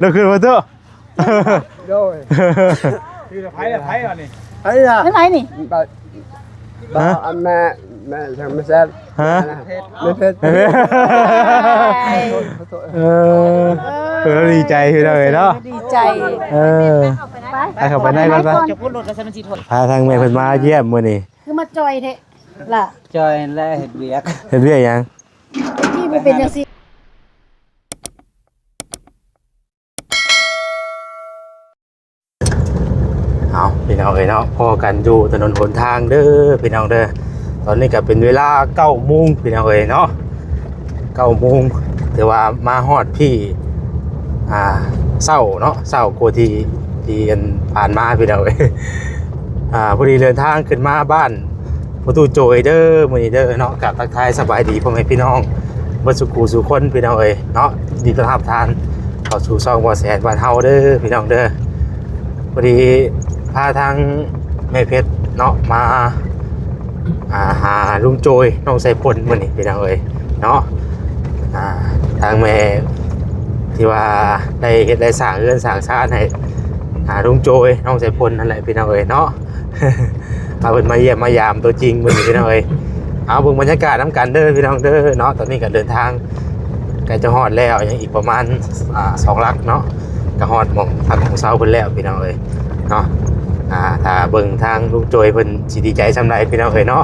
ລຸກຂຶ້ນບໍ່ຕູ້? ໂດຍ ຄືໃຜລະ ໃຜລະນີ້? ໃຜລະ? ແມ່ນໃຜນີ້? ຮະ? ອັນແມ່ ແມ່ຫຍັງ ແມ່ແຊນ? ຮະ? ແມ່ເພັດ ແມ່ເພັດ ເອີ ເພິ່ນດີໃຈພີ່ນ້ອງເອີຍເນາະ ດີໃຈ ເອີ ໄປ ໄປເຂົ້າໄປໃນກ່ອນໄປ ຈະພຸດລົດແລ້ວ ມັນຊິຖົອຍ ພາທາງແມ່ເພິ່ນມາຢ້ຽມມື້ນີ້ ຄືມາຈ່ອຍແທ້ລະ ຈ່ອຍແລ້ວເຮັດວຽກ ເຮັດວຽກຫຍັງ? ທີ່ບໍ່ເປັນຈັ່ງຊີ້. ເອົາ ພີ່ນ້ອງເອີຍເນາະ ພໍ້ກັນຢູ່ຖະໜົນຫົນທາງເດີພີ່ນ້ອງເດີ ຕອນນີ້ກໍເປັນເວລາເກົ້າໂມງພີ່ນ້ອງເອີຍເນາະ ເກົ້າໂມງ ຖືວ່າມາຮອດພີ້ ອ່າ ເຊົ້າເນາະ ເຊົ້າກວ່າທີ່ ທີ່ອັນຜ່ານມາພີ່ນ້ອງເອີຍ ອ່າ ພໍດີເດີນທາງຂຶ້ນມາບ້ານພໍ່ຕູ້ໂຈຍເດີ ມື້ນີ້ເດີເນາະ ກໍທັກທາຍສະບາຍດີພໍ່ແມ່ພີ່ນ້ອງເບິດສູ່ຄູ່ສູ່ຄົນພີ່ນ້ອງເອີຍເນາະ ຍິນດີຕ້ອນຮັບທ່ານເຂົ້າສູ່ຊ່ອງບໍ່ແສນບ້ານເຮົາເດີພີ່ນ້ອງເດີ ພໍດີພາທາງແມ່ເພັດເນາະ ມາ ອ່າ ຫາລຸງໂຈຍ ນ້ອງໄຊພົນ ມື້ນີ້ພີ່ນ້ອງເອີຍເນາະ ອ່າ ທາງແມ່ທີ່ວ່າໄດ້ເຮັດໄດ້ສ້າງເຮືອນສ້າງຊານໃຫ້ ອ່າ ລຸງໂຈຍ ນ້ອງໄຊພົນ ນັ້ນແຫຼະພີ່ນ້ອງເອີຍເນາະ ພາເພິ່ນມາຢ້ຽມມາຢາມຕົວຈິງມື້ນີ້ພີ່ນ້ອງເອີຍ ເອົາເບິ່ງບັນຍາກາດນຳກັນເດີພີ່ນ້ອງເດີເນາະ ຕອນນີ້ກໍເດີນທາງໃກ້ຈະຮອດແລ້ວ ຍັງອີກປະມານ ອ່າ ສອງຫຼັກເນາະ ກໍຮອດໝ່ອງພັກໝ່ອງເຊົາເພິ່ນແລ້ວພີ່ນ້ອງເອີຍເນາະ ອ່າ ຖ້າເບິ່ງທາງລຸງໂຈຍເພິ່ນຊິດີໃຈສ່ຳໃດພີ່ນ້ອງເອີຍເນາະ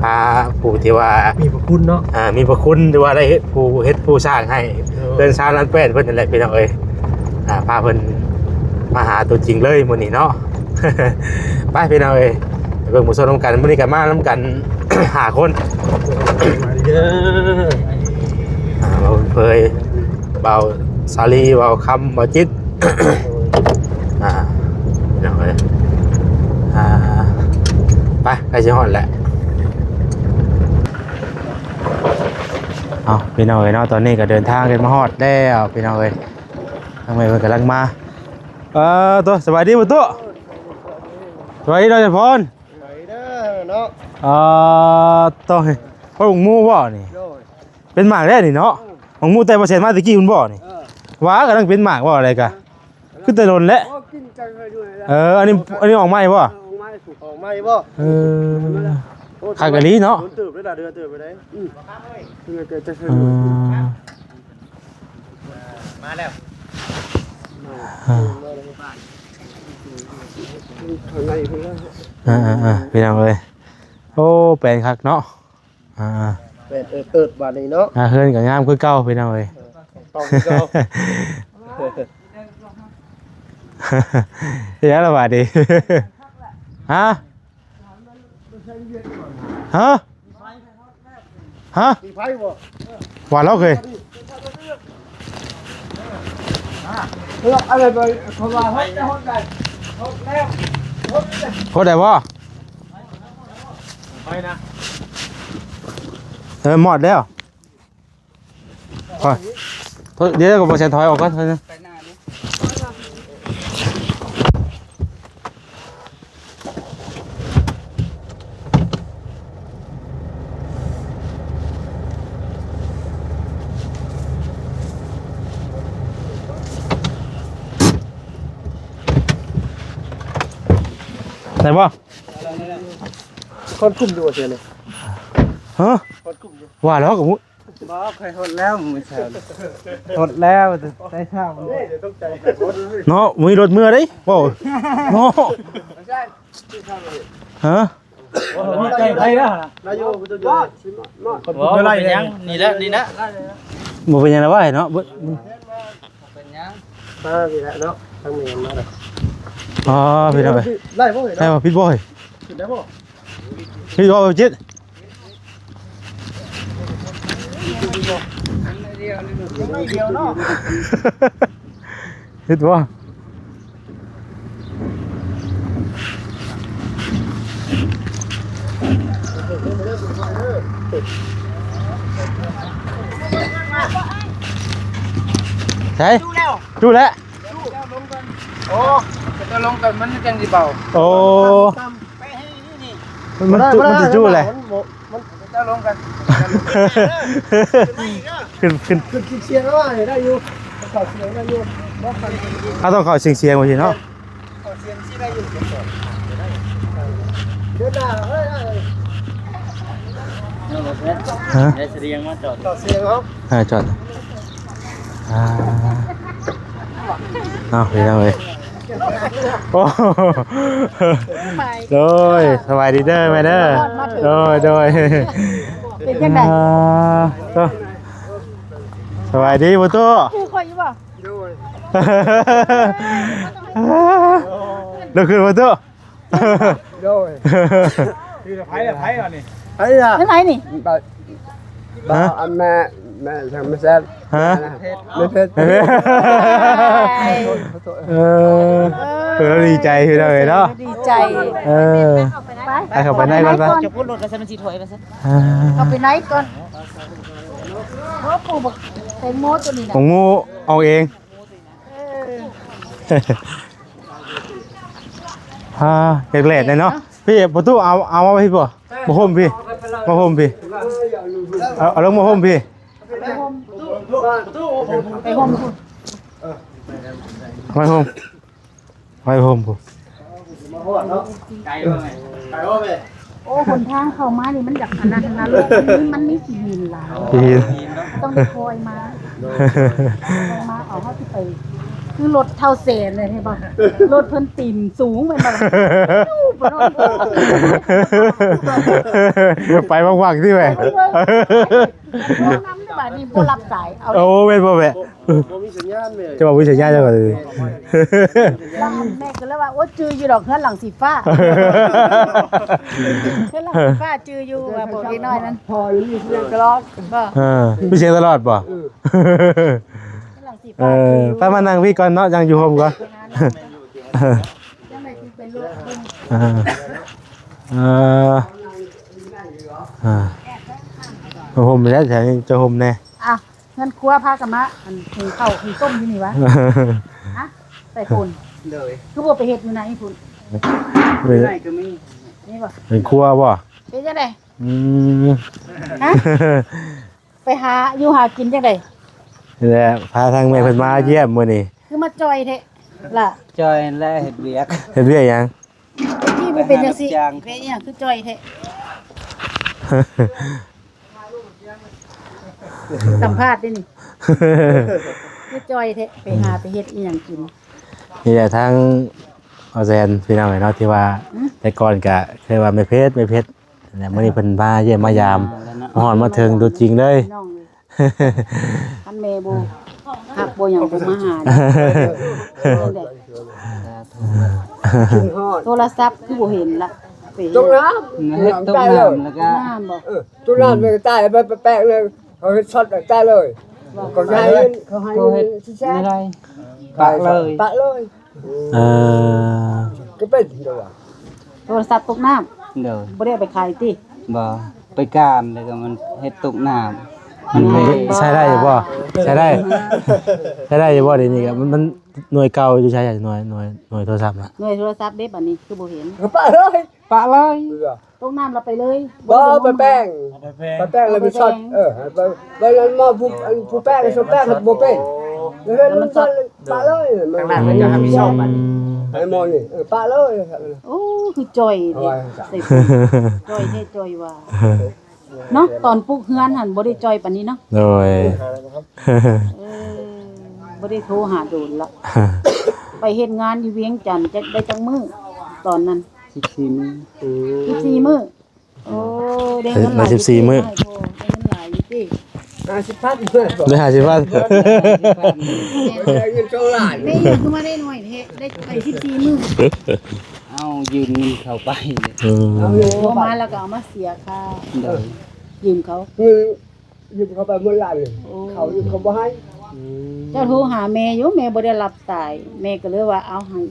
ພາຜູ້ທີ່ວ່າມີພະຄຸນເນາະ ອ່າ ມີພະຄຸນທີ່ວ່າໄດ້ເຮັດ ຜູ້ເຮັດຜູ້ສ້າງໃຫ້ ເອີ ເຮືອນຊານລ້ານແປ້ນເພິ່ນນັ້ນແຫຼະພີ່ນ້ອງເອີຍ ອ່າ ພາເພິ່ນມາຫາຕົວຈິງເລີຍມື້ນີ້ເນາະ ໄປພີ່ນ້ອງເອີຍ ໄປເບິ່ງຜູ້ຊົມນຳກັນ ມື້ນີ້ກໍມານຳກັນ ຫ້າຄົນ ມາເດີ ອ່າ ບ່າວເຜີຍ ບ່າວສາລີ ບ່າວຄຳ ບ່າວຈິດ ອ່າ ພີ່ນ້ອງເອີຍ ອ່າ ໄປ ໃກ້ຊິຮອດແລ້ວ ເອົາ ພີ່ນ້ອງເອີຍເນາະ ຕອນນີ້ກໍເດີນທາງກັນມາຮອດແລ້ວພີ່ນ້ອງເອີຍ ທາງແມ່ເພິ່ນກຳລັງມາ ເອີ ໂຕ ສະບາຍດີບໍ່ຕູ້? ສະບາຍດີນ້ອງໄຊພົນ ສະບາຍດີເດີເນາະ ເອີ ໂຕ ເຮັດໝາກໝູບໍ່ນີ້? ໂດຍ ເປັນໝາກແລ້ວນີ້ເນາະ ອືມ ໝາກໝູແຕ່ບໍ່ແຊນມາແຕ່ກີ້ພຸ້ນບໍ່ນີ້? ເອີ ວ່າກຳລັງເປັນໝາກບໍ່ ອະໄລກະ ເອີ ຄືແຕ່ດົນແລ້ວ ບໍ່ກິນຈັງເລີຍຢູ່ແລ້ວ ເອີ ອັນນີ້ ເອີ ອັນນີ້ອອກໃໝ່ບໍ່? ເອີ ອອກໃໝ່ ອອກໃໝ່ບໍ່? ເອີ ໂອ້ ຄັກອີ່ຫຼີເນາະ ໂດນເຕີບເດ້ລະ ເດືອເຕີບໄປໄດ້ ອືມ ເອີ ມາແລ້ວ ອ່າ ຂ້າງໃນພຸ້ນແລ້ວ ອ່າໆໆ ພີ່ນ້ອງເອີຍ ໂອ້ ແປນຄັກເນາະ ອ່າ ແປນເອີເຕີດບາດນີ້ເນາະ ອ່າ ເຮືອນກໍງາມຄືເກົ່າ ພີ່ນ້ອງເອີຍ ເອີ ຕ້ອງຄືເກົ່າ ເຮັດຫຍັງລະບາດນີ້ ຮະ? ຮະ? ຮະ? ມີໄຟບໍ່? ວ່າແລ້ວເຄີຍ ເອີ ອັນນັ້ນ ເພາະວ່າຮອດໄດ້ ຮອດໄດ້ ຮອດໄດ້ ຮອດໄດ້ບໍ່? ໄຟນະ ເອີ ໝອດແລ້ວ. ໄປ ດຽວກໍບໍ່ແຊນຖອຍອອກກ່ອນ ໄປໜ້າເດ້ ໄດ້ບໍ່? ຄອນກຸ້ມຢູ່ວ່າເທື່ອນີ້ ຮະ? ຄອນກຸ້ມຢູ່ ວ່າແລ້ວກໍ ບໍ່ ຂ້ອຍຫົດແລ້ວມື້ເຊົ້າ ຫົດແລ້ວແຕ່ເຊົ້າເນາະ ມີລົດເມືອເດ້ ເວົ້າເນາະ ຮະ? ໃກ້ໄປແລ້ວນະ ນາຢູ່ ບໍ່ເປັນຫຍັງ ນີ້ແຫຼະ ນີ້ແຫຼະ ບໍ່ເປັນຫຍັງລະວ່າເນາະ ເປັນຫຍັງ ມານີ້ແຫຼະເນາະ ທາງນີ້ມາແລ້ວ ອໍ ພີ່ນ້ອງເອີຍ ໄດ້ບໍ່ ໄດ້ບໍ່ ຜິດບໍ່ ຂຶ້ນໄດ້ບໍ່? ພີ່ວ່າເຈັດ ເຮັດບໍ່? ໃສ? ຈູ້ແລ້ວ ຈູ້ແລ້ວ ໂອ້ ຈະລົງກ່ອນ ມັນຈັ່ງຊິເບົາ ໂອ້ ມັນ ມັນຈຸ ມັນຊິຈຸແຫຼະ ມັນບໍ່ ມັນ ເຈົ້າລົງກັນ ຂຶ້ນ ຂຶ້ນ ຂຶ້ນສຽງໆ ເອົາໄດ້ຢູ່ ເຂົ້າສຽງໄດ້ຢູ່ ເອົາຕ້ອງເຂົ້າສຽງໆ ວ່າຊີ້ເນາະ ເຂົ້າສຽງຊິໄດ້ຢູ່ ເດີນໜ້າເອີຍ ຮະ ໄດ້ສະດຽງມາຈອດ ເຂົ້າສຽງເອົາ ເອີ ຈອດ ອ່າ ເອົາ ພີ່ນ້ອງເອີຍ ໂອ້ ໂດຍ ສະບາຍດີເດີແມ່ເດີ ໂດຍ ໂດຍ ເປັນຈັ່ງໃດ ອ່າ ໂຕ ສະບາຍດີພໍ່ຕູ້ ຄືຂ້ອຍຢູ່ບໍ່ ໂດຍ ລຸກຂຶ້ນພໍ່ຕູ້ ໂດຍ ຄືໃຜລະໃຜວະນີ້ ໃຜລະ ຈັ່ງໃດນີ້ ບໍ່ ບໍ່ ຮະ ອັນແມ່ ແມ່ ແມ່ແຊດ ຮະ ແມ່ເພັດ ແມ່ເພັດ ເອີ ເອີ ດີໃຈພີ່ນ້ອງເອີຍເນາະ ດີໃຈ ເອີ ໄປ ໄປເຂົ້າໄປໃນກ່ອນໄປ ຈະພຸດລົດແລ້ວຊັ້ນມັນຊິຖອຍວ່າຊັ້ນ ອ່າ ເຂົ້າໄປໃນກ່ອນ ໂອ້ ປູກບັກແຕງໂມຕົວນີ້ນະ ຂອງໝູ່ເອົາເອງ ເອີ ອ່າ ແດດໆ ເນາະ ພີ່ ປະຕູເອົາ ເອົາມາໄວ້ພີ່ບໍ່ ຜ້າຫົ່ມພີ່ ຜ້າຫົ່ມພີ່ ເອົາ ເອົາລົງຜ້າຫົ່ມພີ່ ໄປຫົ່ມພຸ້ນ ໄປຫົ່ມ ໄປຫົ່ມພຸ້ນ ໂອ້ ຫົນທາງເຂົ້າມານີ້ມັນຢາກອັນນັ້ນນະ ລົດມັນມີ ມັນມີຂີ້ຫີນຫຼາຍ ຂີ້ຫີນ ຕ້ອງໄດ້ຄອຍມາ ມາເອົາ ເຮົາຊິໄປ ຄືລົດທ້າວແສນເລີຍ ເຫັນບໍ່ ລົດເພິ່ນຕີນສູງແມ່ນບໍ່ລະ ໄປວັກໆ ຕິແມ່ ນຳບາດນີ້ບໍ່ຮັບສາຍ ເອົາ ໂອ້ ແມ່ນບໍ່ແມ່ ບໍ່ມີສັນຍານແມ່ ຈະວ່າບໍ່ມີສັນຍານ ເຈົ້າກໍ ແມ່ກໍເລີຍວ່າ ໂອ້ ຈື່ຢູ່ດອກ ເຮືອນຫຼັງສີຟ້າ ເຮືອນຫຼັງສີຟ້າຈື່ຢູ່ ວ່າບອກເດັກນ້ອຍນັ້ນ ພໍມີສຽງຕະຫຼອດ ບໍ່ ເອີ ມີສຽງຕະຫຼອດບໍ່ ເອີ ເອີ ໄປມານັ່ງພີ້ກ່ອນເນາະ ຍັງຢູ່ຮົ່ມກ່ອນ ເອີ ເອີ ເອີ ຮົ່ມແລ້ວ ແຖວນີ້ຈະຮົ່ມແດ່ ອ່ະ ເຮືອນຄົວພາກັນມາ ອັນ ຫຸງເຂົ້າຫຸງຕົ້ມຢູ່ນີ້ຫວາ ຮະ ໃສ່ຝຸ່ນ ໂດຍ ຄືບໍ່ໄປເຮັດຢູ່ໃນພຸ້ນ ຢູ່ໃນກໍມີ ນີ້ບໍ່ ເປັນຄົວບໍ່ ເປັນຈັ່ງໃດ ອືມ ຮະ ໄປຫາຢູ່ຫາກິນຈັ່ງໃດ ນີ້ແຫຼະ ພາທາງແມ່ເພິ່ນມາຢ້ຽມມື້ນີ້ ຄືມາຈ່ອຍແທ້ລະ ຈ່ອຍແລ້ວເຮັດວຽກ ເຮັດວຽກຫຍັງ ທີ່ບໍ່ເປັນຈັ່ງຊີ້ ເປັນຫຍັງຄືຈ່ອຍແທ້ ສຳພາດເດ້ນີ້ ຄືຈ່ອຍແທ້ ໄປຫາໄປເຮັດອີ່ຫຍັງກິນ ນີ້ແຫຼະ ທາງ ເອົາແຊນ ພີ່ນ້ອງເອີຍເນາະ ທີ່ວ່າ ອືມ ແຕ່ກ່ອນກະເຄີຍວ່າແມ່ເພັດ ແມ່ເພັດ ແລ້ວມື້ນີ້ເພິ່ນມາຢ້ຽມມາຢາມ ມາຮອດມາເຖິງຕົວຈິງເລີຍ ພີ່ນ້ອງເອີຍ ຄັນແມ່ບໍ່ຮັກບໍ່ຫຍັງບໍ່ມາຫາ ໂທລະສັບຄືບໍ່ເຫັນລະ ໄປເຮັດ ຕົກນ້ຳ ເຮັດຕົກນ້ຳແລ້ວກໍ ຕົກນ້ຳບໍ່ ເອີ ຕົກນ້ຳແລ້ວກໍຕາຍ ໄປແປະເລີຍ ເຂົາເຮັດຊັອດແລ້ວຕາຍເລີຍ ເຂົາໃຫ້ເງິນ ເຂົາໃຫ້ເງິນ ເຂົາເຮັດ ສີ່ແສນ ປະເລີຍ ປະເລີຍ ເອີ ກໍເປັນໂດຍວ່າ ໂທລະສັບຕົກນ້ຳ ໂດຍ ບໍ່ໄດ້ເອົາໄປຂາຍຕິ ບໍ່ ໄປການແລ້ວກໍມັນເຮັດຕົກນ້ຳ ມັນ ອືມ ໃຊ້ໄດ້ຢູ່ບໍ່ ໃຊ້ໄດ້ ໃຊ້ໄດ້ຢູ່ບໍ່ ດຽວນີ້ກໍມັນ ມັນໜ່ວຍເກົ່າຢູ່ໃສ ໜ່ວຍ ໜ່ວຍ ໜ່ວຍໂທລະສັບນະ ໜ່ວຍໂທລະສັບເດ້ ບາດນີ້ຄືບໍ່ເຫັນ ກໍປະເລີຍ ປະເລີຍ ຕົກນ້ຳແລ້ວໄປເລີຍ ບໍ່ ບໍ່ໄດ້ລົງ ໄປແປງ ໄປແປງ ໄປແປງແລ້ວໄປຊັອດ ເອີ ໄປ ໄປນັ້ນມາຜູ້ ອັນຜູ້ແປງ ຊົມແປງບໍ່ເປັນ ແລ້ວມັນຊັອດ ປະເລີຍ ທາງນັ້ນມັນຈະຮັບຜິດຊອບບັດນີ້ ໄອ້ໝໍນີ້ ເອີ ປະເລີຍ ໂອ້ ຄືຈ່ອຍແທ້ ຈ່ອຍແທ້ຈ່ອຍວ່າ ເນາະ ຕອນປຸກເຮືອນຫັ້ນບໍ່ໄດ້ຈ່ອຍປານນີ້ເນາະ ໂດຍ ເອີ ບໍ່ໄດ້ໂທຫາດົນລະ ໄປເຮັດງານຢູ່ວຽງຈັນ ຈັກໄດ້ຈັກມື້ ຕອນນັ້ນ ສິບສີ່ມື້ ອືມ ສິບສີ່ມື້ ໂອ້ ໄດ້ເງິນຫຼາຍ ສິບສີ່ມື້ ໄດ້ເງິນຫຼາຍຢູ່ຕິ ຫ້າສິບພັນ ໄດ້ຫ້າສິບພັນ ໄດ້ເງິນສອງລ້ານ ແມ່ນຫຍັງຄືມາໄດ້ໜ້ອຍແທ້ ໄດ້ໄປສິບສີ່ມື້ ເອົາຢືມເງິນເຂົາໄປ ອືມ ໂທມາແລ້ວກໍເອົາມາເສຍຄ່າ ໂດຍ ຢືມເຂົາ ຢືມເຂົາໄປໝົດລ້ານ ໂອ້ ເຂົາຢູ່ເຂົາບໍ່ໃຫ້ ອືມ ເຈົ້າໂທຫາແມ່ຢູ່ ແມ່ບໍ່ໄດ້ຮັບສາຍ ແມ່ກໍເລີຍວ່າ ເອົາ ໃຫ້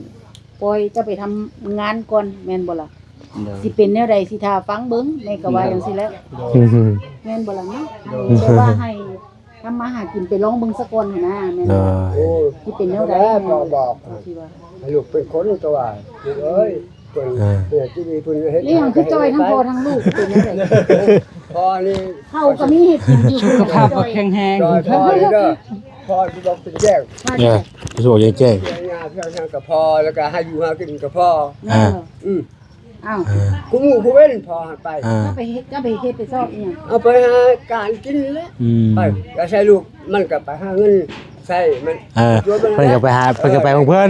ປ່ອຍເຈົ້າໄປທຳງານກ່ອນ ແມ່ນບໍ່ລະ ໂດຍ ຊິເປັນແນວໃດ ຊິຖ້າຟັງເບິ່ງ ແມ່ກໍວ່າຈັ່ງຊີ້ແຫຼະ ໂດຍ ອືມ ແມ່ນບໍ່ລະເນາະ ໂດຍ ແຕ່ວ່າໃຫ້ ທຳມາຫາກິນໄປລອງເບິ່ງສາກ່ອນຫັ້ນນະ ແມ່ນບໍ່ ໂດຍ ຊິເປັນແນວໃດ ແມ່ນບໍ່ບອກ ທີ່ວ່າ ໃຫ້ລູກເປັນຄົນຕົວະ ລູກເອີຍ ເພິ່ນ ເອີ ເພິ່ນຊິດີ ເພິ່ນເຮັດ ອີຫຍັງຄືຈ່ອຍທັງພໍ່ທັງລູກ ເປັນຈັ່ງໃດ ພໍນີ້ ເຂົາກໍມີເຮັດກິນຢູ່ ສຸຂະພາບກໍແຂງແຮງ ໂດຍ ພໍນີ້ເດີ ພໍທີ່ບອກເປັນແຈ້ງ ເອີ ທີ່ບອກແຈ້ງໆ ເຮັດງານເພື່ອຫຍັງກໍພໍ ແລ້ວກໍຫາຢູ່ຫາກິນກໍພໍ ອ່າ ອືມ ອ້າວ ເອີ ຄູ່ມື້ຄູ່ເວັນພໍໃຫ້ໄປ ອ່າ ເຈົ້າໄປເຮັດ ເຈົ້າໄປເຮັດໄປຊອກອີ່ຫຍັງ? ເອົາໄປຫາການກິນແຫຼະ ອືມ ໄປ ກໍໃຊ້ລູກ ມັນກໍໄປຫາເງິນໃຊ້ມັນ ເອີ ເພິ່ນກໍໄປຫາ ເພິ່ນກໍໄປຂອງເພິ່ນ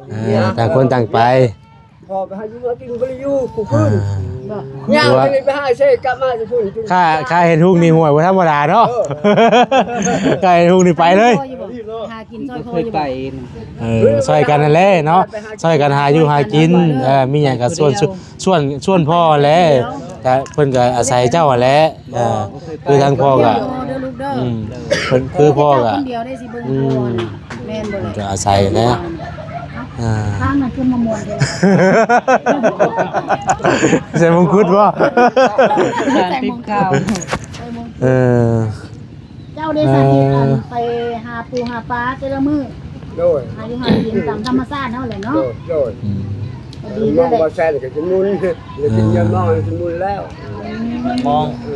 ເອີ ຕ່າງຄົນຕ່າງໄປ ພໍໄປຫາຢູ່ຫາກິນບໍ່ໄດ້ຢູ່ຄູ່ຄືນ ອ່າ ບໍ່ ຍາມນີ້ໄປຫາເຊກັບມາຈາກພຸ້ນ ຂ້າ ຂ້າເຫັນຮຸ່ງນີ້ຫ້ວຍບໍ່ທຳມະດາເນາະ ເອີ ຂ້າເຫັນຮຸ່ງນີ້ໄປເລີຍ ຫາກິນຊ່ອຍພໍ່ຢູ່ບໍ່? ເອີ ຊ່ອຍກັນນັ້ນແຫຼະເນາະ ຊ່ອຍກັນຫາຢູ່ຫາກິນ ເອີ ມີຫຍັງກໍຊວນ ຊວນ ຊວນພໍ່ແຫຼະ ກໍເພິ່ນກໍອາໄສເຈົ້າຫັ້ນແຫຼະ ເອີ ຄືທາງພໍ່ກໍ ອືມ ເພິ່ນຄືພໍ່ກໍ ອືມ ແມ່ນບໍ່ລະ ກໍອາໄສແຫຼະ ອ່າ ທາງນັ້ນຄືມາມ່ວນແທ້ ໃສ່ມົງຄຸດບໍ່? ໃສ່ມົງຄຸດ ເອີ ເຈົ້າໄດ້ສາເຫດ ເອີ ອັນໄປຫາປູຫາປາແຕ່ລະມື້ ໂດຍ ຫາຢູ່ຫາກິນຕາມທຳມະຊາດເຮົາແຫຼະເນາະ ໂດຍ ໂດຍ ອືມ ກໍດີ ມອງ ເດີແຫຼະ ບໍ່ແຊນກໍຈະມຸນ ແລ້ວກິນ ອ່າ ຍາມອງກໍຈະມຸນແລ້ວ ອືມ ມອງ ເອີ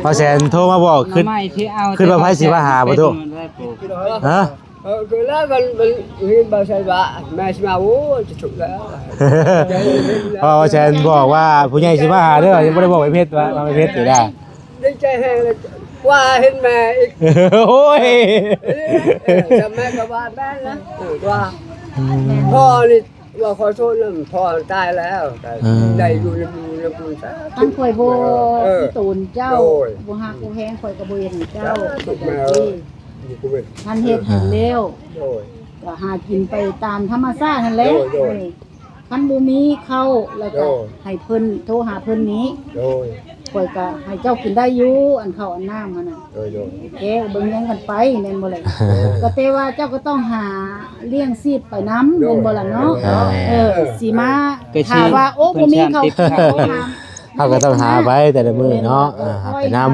ບໍ່ແຊນໂທມາບອກ ຄິດ ໜໍ່ໄມ້ທີ່ເອົາ ຄິດວ່າໃຜຊິມາຫາບໍ່ໂທ? ຮະ? ເອີ ຄືແລ້ວມັນ ມັນເຫັນບໍ່ແຊນວ່າແມ່ຊິມາ ໂອ້ຍ ຈະທຸກແລ້ວ ເພາະວ່າແຊນບອກວ່າຜູ້ໃຫຍ່ຊິມາຫາເດີ ຍັງບໍ່ໄດ້ບອກໄອ້ເພັດວ່າ ວ່າໄອ້ເພັດນີ້ນະ ດີໃຈແຮງເລີຍ ກວ່າເຫັນແມ່ອີກ ໂອ້ຍ ເອີ ແຕ່ແມ່ກໍວ່າແມ່ນນະ ເອີ ວ່າ ອືມ ພໍ່ນີ້ວ່າຂໍໂທດນຳ ພໍ່ຕາຍແລ້ວ ກໍ ອືມ ໄດ້ຢູ່ນຳ ຢູ່ນຳບຸນສາທຸ ຄັນຂ້ອຍບໍ່ ເອີ ມີໂຕນເຈົ້າ ໂດຍ ບໍ່ຮັກບໍ່ແພງ ຂ້ອຍກໍບໍ່ເຮັດໃຫ້ເຈົ້າ ສາທຸ ແມ່ເອີຍ ຄັນເຮັດ ເອີ ແລ້ວ ໂດຍ ກໍຫາກິນໄປຕາມທຳມະຊາດຫັ້ນແຫຼະ ໂດຍ ໂດຍ ເອີ ຄັນບໍ່ມີເຂົ້າ ແລ້ວກໍ ໂດຍ ໃຫ້ເພິ່ນໂທຫາເພິ່ນນີ້ ໂດຍ ຂ້ອຍກໍໃຫ້ເຈົ້າກິນໄດ້ຢູ່ ອັນເຂົ້າອັນນ້ຳຫັ້ນນະ ໂດຍ ໂດຍ ແກເບິ່ງແຍງກັນໄປ ແມ່ນບໍ່ລະ? ໂດຍ ກໍແຕ່ວ່າເຈົ້າກໍຕ້ອງຫາລ້ຽງຊີບໄປນຳ ໂດຍ ແມ່ນບໍ່ລະເນາະ? ໂດຍ ເອີ ເອີ ຊິມາ ກໍຊິ ຖ້າວ່າ ໂອ້ ບໍ່ມີເຂົ້າກິນ ເຮົາກໍຕ້ອງຫາໄປແຕ່ລະມື້ເນາະ ເອີ ຫາໄປນຳ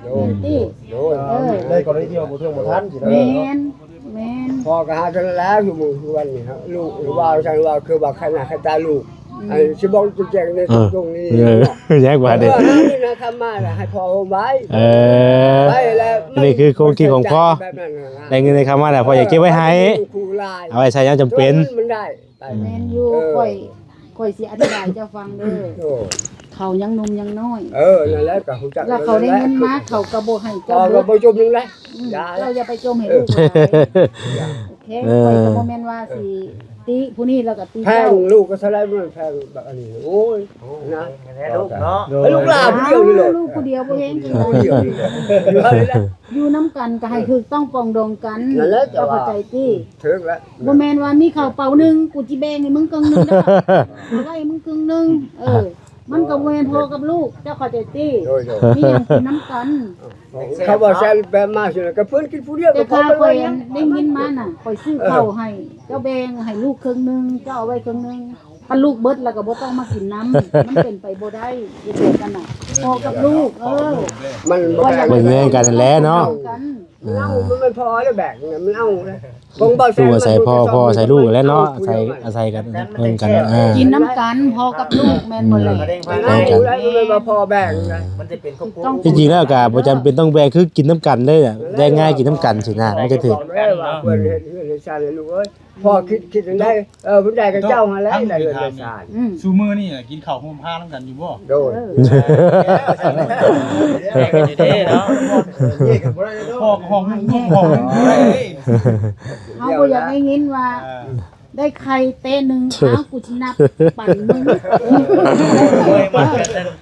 ໂດຍ ແມ່ນຕິ ໂດຍ ເອີ ໃນກໍລະນີທີ່ວ່າບໍ່ເຖິງບໍ່ທັນ ແມ່ນ ແມ່ນ ພໍ່ກໍຫາເທົ່ານັ້ນແຫຼະ ຢູ່ມື້ທຸກວັນນີ້ ລູກວ່າຊັ້ນວ່າ ຄືວ່າຂະໜາດຂະຕາລູກ ອືມ ອັນຊິບອກຕົວແຈ້ງໃນ ເອີ ຕົງນີ້ ເອີ ແຍກວ່າເດ້ ເອີ ນີ້ນະ ຄຳມາລະໃຫ້ພໍ່ໂຮມໄວ້ ເອີ ໄປແລ້ວ ອັນນີ້ຄືຄວາມຄິດຂອງພໍ່ ແບບນັ້ນນະ ໄດ້ເງິນໄດ້ຄຳມາແລ້ວ ພໍ່ຢາກເກັບໄວ້ໃຫ້ ເອົາໄວ້ໃຊ້ຍາມຈຳເປັນ ມັນໄດ້ ແມ່ນຢູ່ ເອີ ຂ້ອຍ ຂ້ອຍຊິອະທິບາຍເຈົ້າຟັງເດີ ໂອ້ ເຂົາຍັງໜຸ່ມຍັງນ້ອຍ ເອີ ນັ້ນແຫຼະ ກໍຮູ້ຈັກ ແລ້ວເຂົາໄດ້ເງິນມາ ເຂົາກໍບໍ່ໃຫ້ເຈົ້າ ເຂົາກໍບໍ່ຈົ່ມຍັງໄດ້ ອືມ ເຈົ້າຢ່າໄປຈົ່ມໃຫ້ລູກຫຼາຍ ໂອເຄ ເອີ ຂ້ອຍກໍບໍ່ແມ່ນວ່າຊິຕິຜູ້ນີ້ແລ້ວກໍຕິເຈົ້າ ແພງລູກກໍເທົ່າໃດ ມັນແພງບັກອັນນີ້ ໂອ້ຍ ນະ ແມ່ນແທ້ລູກເນາະ ໃຫ້ລູກຫຼານຜູ້ດຽວນີ້ໂລດ ລູກຜູ້ດຽວບໍ່ແຮງ ຜູ້ດຽວນີ້ ຢູ່ນຳກັນກໍໃຫ້ຖືກຕ້ອງປອງດອງກັນ ນັ້ນແຫຼະ ເຈົ້າເຂົ້າໃຈຕິ ຖືກແລ້ວ ບໍ່ແມ່ນວ່າມີເຂົ້າເປົາໜຶ່ງ ກູຊິແບ່ງໃຫ້ມຶງເຄິ່ງໜຶ່ງເດີ ເອົາໄວ້ໃຫ້ມຶງເຄິ່ງໜຶ່ງ ເອີ ມັນກໍບໍ່ແມ່ນພໍ່ກັບລູກ ເຈົ້າເຂົ້າໃຈຕິ ໂດຍໆ ມີຫຍັງກິນນຳກັນ ເຂົາວ່າແຊນແປມາຊິນະ ກໍເພິ່ນກິນຜູ້ດຽວ ແຕ່ ກໍພໍ ຂ້າຂ້ອຍໄດ້ຍິນມານະ ຂ້ອຍຊື້ເຂົ້າໃຫ້ ເຈົ້າແບ່ງໃຫ້ລູກເຄິ່ງໜຶ່ງ ເຈົ້າເອົາໄວ້ເຄິ່ງໜຶ່ງ ຄັນລູກເບິດແລ້ວກໍບໍ່ຕ້ອງມາກິນນຳ ມັນເປັນໄປບໍ່ໄດ້ ເຮັດແບບນັ້ນນະ ພໍ່ກັບລູກ ເອີ ມັນບໍ່ແບ່ງ ເບິ່ງແຍງກັນຫັ້ນແຫຼະເນາະ ມັນເອົາ ມັນພໍແລ້ວແບ່ງ ມັນເອົາ ຂອງເບົາແຊນ ລູກອາໄສພໍ່ ພໍ່ອາໄສລູກແຫຼະເນາະ ອາໄສ ອາໄສກັນເບິ່ງກັນ ເອີ ກິນນຳກັນ ພໍ່ກັບລູກ ແມ່ນບໍ່ແຫຼະ ແບ່ງກັນ ເອີ ມັນຈະເປັນຄອບຄົວ ທີ່ຈິງແລ້ວກໍບໍ່ຈຳເປັນຕ້ອງແບ່ງ ຄືກິນນຳກັນເລີຍ ແບ່ງງ່າຍ ກິນນຳກັນຊີ້ນະ ມັນຈະຖືກ ເພິ່ນເຮັດເຮືອນເຮັດຊານໃຫ້ລູກເອີຍ ພໍ່ຄິດ ຄິດຈັ່ງໃດ ເອີ ຜູ້ໃດກໍເຈົ້າຫັ້ນແຫຼະ ໄດ້ເຮືອນໄດ້ຊານ ອືມ ຊຸມື້ນີ້ກິນເຂົ້າໂຮມພານຳກັນຢູ່ບໍ່? ໂດຍ ເອີ ແຍກກັນຢູ່ເດ້ເນາະ ພໍ່ກໍຫ້ອງໜຶ່ງ ລູກກໍຫ້ອງໜຶ່ງ ເຮົາບໍ່ຢາກໄດ້ຍິນວ່າ ເອີ ໄດ້ໄຂ່ແຕະໜຶ່ງ ອ້າວ ກູຊິນັບປັນມຶງ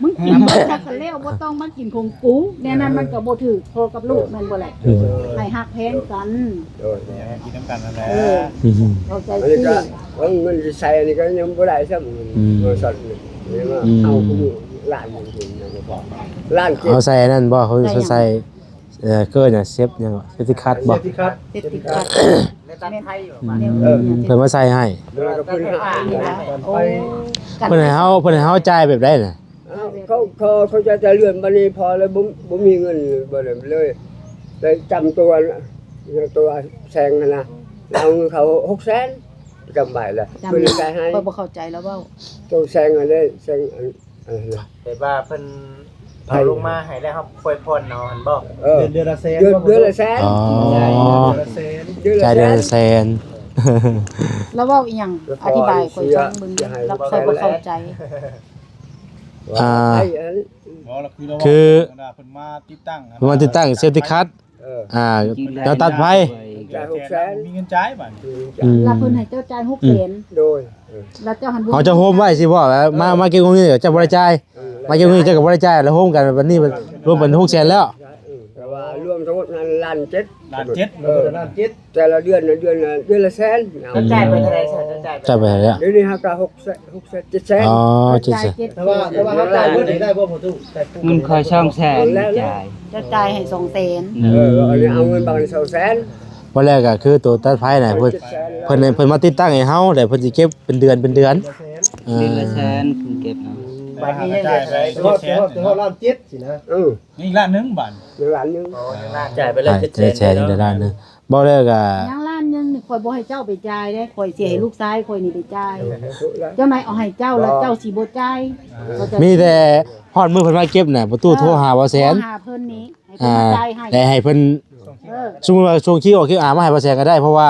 ມຶງກິນເບິດແລ້ວກໍແລ້ວ ບໍ່ຕ້ອງມາກິນຂອງກູ ແນວນັ້ນມັນກໍບໍ່ຖືກ ພໍ່ກັບລູກແມ່ນບໍ່ແຫຼະ ອືມ ໃຫ້ຮັກແພງກັນ ໂດຍ ກິນນຳກັນນັ້ນແຫຼະ ເອີ ອືມ ເຂົ້າໃຈ ອັນນີ້ກໍ ຊິ ເງິນຊິໃຊ້ອັນນີ້ກໍຍັງບໍ່ໄດ້ຊ້ຳ ອືມ ໂທລະສັບນີ້ ອືມ ເອົາຜູ້ຫຼານມັນກິນຍັງບໍ່ພໍ ລ້ານເຈັດ ເອົາໃສ່ອັນນັ້ນບໍ່? ເຂົາໃສ່ ເອີ ເອີ້ນຫຍັງ ເຊບຫຍັງ ເຊບຕິຄັດບໍ່? ເຊບຕິຄັດ ເຊບຕິຄັດ ໃນຕັດໄທຢູ່ ອືມ ເອີ ເພິ່ນມາໃສ່ໃຫ້ ໂອ້ ເພິ່ນໃຫ້ເຮົາ ເພິ່ນໃຫ້ເຮົາຈ່າຍແບບໃດນະ? ເອີ ເຂົາ ເຂົາ ເຂົາຈະ ຈະເລື່ອນບັດນີ້ພໍແລ້ວ ບໍ່ ບໍ່ມີເງິນ ບໍ່ໄດ້ເລີຍ ໄດ້ຈຳຕົວ ຕົວແຊງຫັ້ນນະ ເອົາເງິນເຂົາຫົກແສນ ຈຳໄວ້ລະ ຈຳ ເພິ່ນຈ່າຍໃຫ້ ຂ້ອຍບໍ່ເຂົ້າໃຈລາວເວົ້າ ຕົວແຊງຫັ້ນເດ້ ແຊງອັນ ເອີ ແບບວ່າເພິ່ນ ເອົາລົງມາໃຫ້ແລ້ວເຮົາຄ່ອຍຜ່ອນເອົາຫັ້ນບໍ່? ເອີ ເດືອນ ເດືອນລະແສນ ເດືອນ ເດືອນລະແສນ ອໍ ເດືອນລະແສນ ຈ່າຍເດືອນລະແສນ. ລາວເວົ້າອີ່ຫຍັງ? ອະທິບາຍຂ້ອຍຟັງເບິ່ງເດີ ລາວຂ້ອຍບໍ່ເຂົ້າໃຈ. ອ່າ ບໍ່ ລາວຄືລາວ ຄື ເພິ່ນມາຕິດຕັ້ງ ເພິ່ນມາຕິດຕັ້ງເຊຟຕີ້ຄັດ ເອີ ອ່າ ແນວຕັດໄຟ ຈ່າຍຫົກແສນ ມີເງິນຈ່າຍບາດນີ້ ອືມ ລະເພິ່ນໃຫ້ເຈົ້າຈ່າຍຫົກແສນ ໂດຍ ເອີ ລະເຈົ້າຫັ້ນບໍ່ ເຮົາຈະໂຮມໄວ້ຊິບໍ່ ມາ ເອີ ມາເກັບເງິນເຈົ້າບໍ່ໄດ້ຈ່າຍ ເອີ ມາເກັບເງິນເຈົ້າກໍບໍ່ໄດ້ຈ່າຍ ລະໂຮມກັນບັດນີ້ລວມເປັນຫົກແສນແລ້ວ ເອີ ແຕ່ວ່າລວມທັງໝົດນັ້ນລ້ານເຈັດ ລ້ານເຈັດ ເອີ ລ້ານເຈັດ ແຕ່ລະເດືອນ ເດືອນລະ ເດືອນລະແສນ ເຈົ້າຈ່າຍໄປເທົ່າໃດ? ເຈົ້າຈ່າຍໄປເທົ່າໃດ? ດຽວນີ້ເຮົາກໍຫົກແສນ ຫົກແສນ ເຈັດແສນ ອໍ ເຈັດແສນ ແຕ່ວ່າ ແຕ່ວ່າເຮົາຈ່າຍໝົດນີ້ໄດ້ບໍ່ພໍ່ຕູ້? ເງິນຂ້ອຍສອງແສນຈ່າຍ ເຈົ້າຈ່າຍໃຫ້ສອງແສນ ເອີ ອັນນີ້ເອົາເງິນບາງສອງແສນ ບໍ່ແລ້ວກໍຄືໂຕຕັດໄຟນະ ເພິ່ນ ເພິ່ນ ເພິ່ນມາຕິດຕັ້ງໃຫ້ເຮົາ ແລ້ວເພິ່ນຊິເກັບເປັນເດືອນ ເປັນເດືອນ ເດືອນລະແສນ ເອີ ເພິ່ນເກັບເນາະ ບາດນີ້ຍັງເຫຼືອເທົ່າໃດ? ຮອດ ຮອດ ຮອດລ້ານເຈັດຊີ້ນະ ເອີ ຍັງອີກລ້ານໜຶ່ງບາດ ຍັງລ້ານໜຶ່ງ ອໍ ຍັງລ້ານ ຈ່າຍໄປແລ້ວເຈັດແສນ ຈ່າຍໄປແລ້ວລ້ານໜຶ່ງ ບໍ່ແລ້ວກໍ ຍັງລ້ານໜຶ່ງນີ້ ຂ້ອຍບໍ່ໃຫ້ເຈົ້າໄປຈ່າຍເດ້ ຂ້ອຍຊິໃຫ້ລູກຊາຍຂ້ອຍນີ້ໄປຈ່າຍ ເອີ ຈັ່ງໃດເອົາໃຫ້ເຈົ້າ ແລ້ວເຈົ້າຊິບໍ່ຈ່າຍ ເອີ ເຂົ້າໃຈ ມີແຕ່ຮອດມື້ເພິ່ນມາເກັບນະ ປະຕູ ເອີ ໂທຫາບ່າວແສນ ໂທຫາເພິ່ນນີ້ ໃຫ້ເພິ່ນ ອ່າ ມາຈ່າຍໃຫ້ ແລ້ວໃຫ້ເພິ່ນ ເອີ ສົມມຸດວ່າສົ່ງຄິວ ເອົາຄິວອາມາໃຫ້ບ່າວແສນກໍໄດ້ ເພາະວ່າ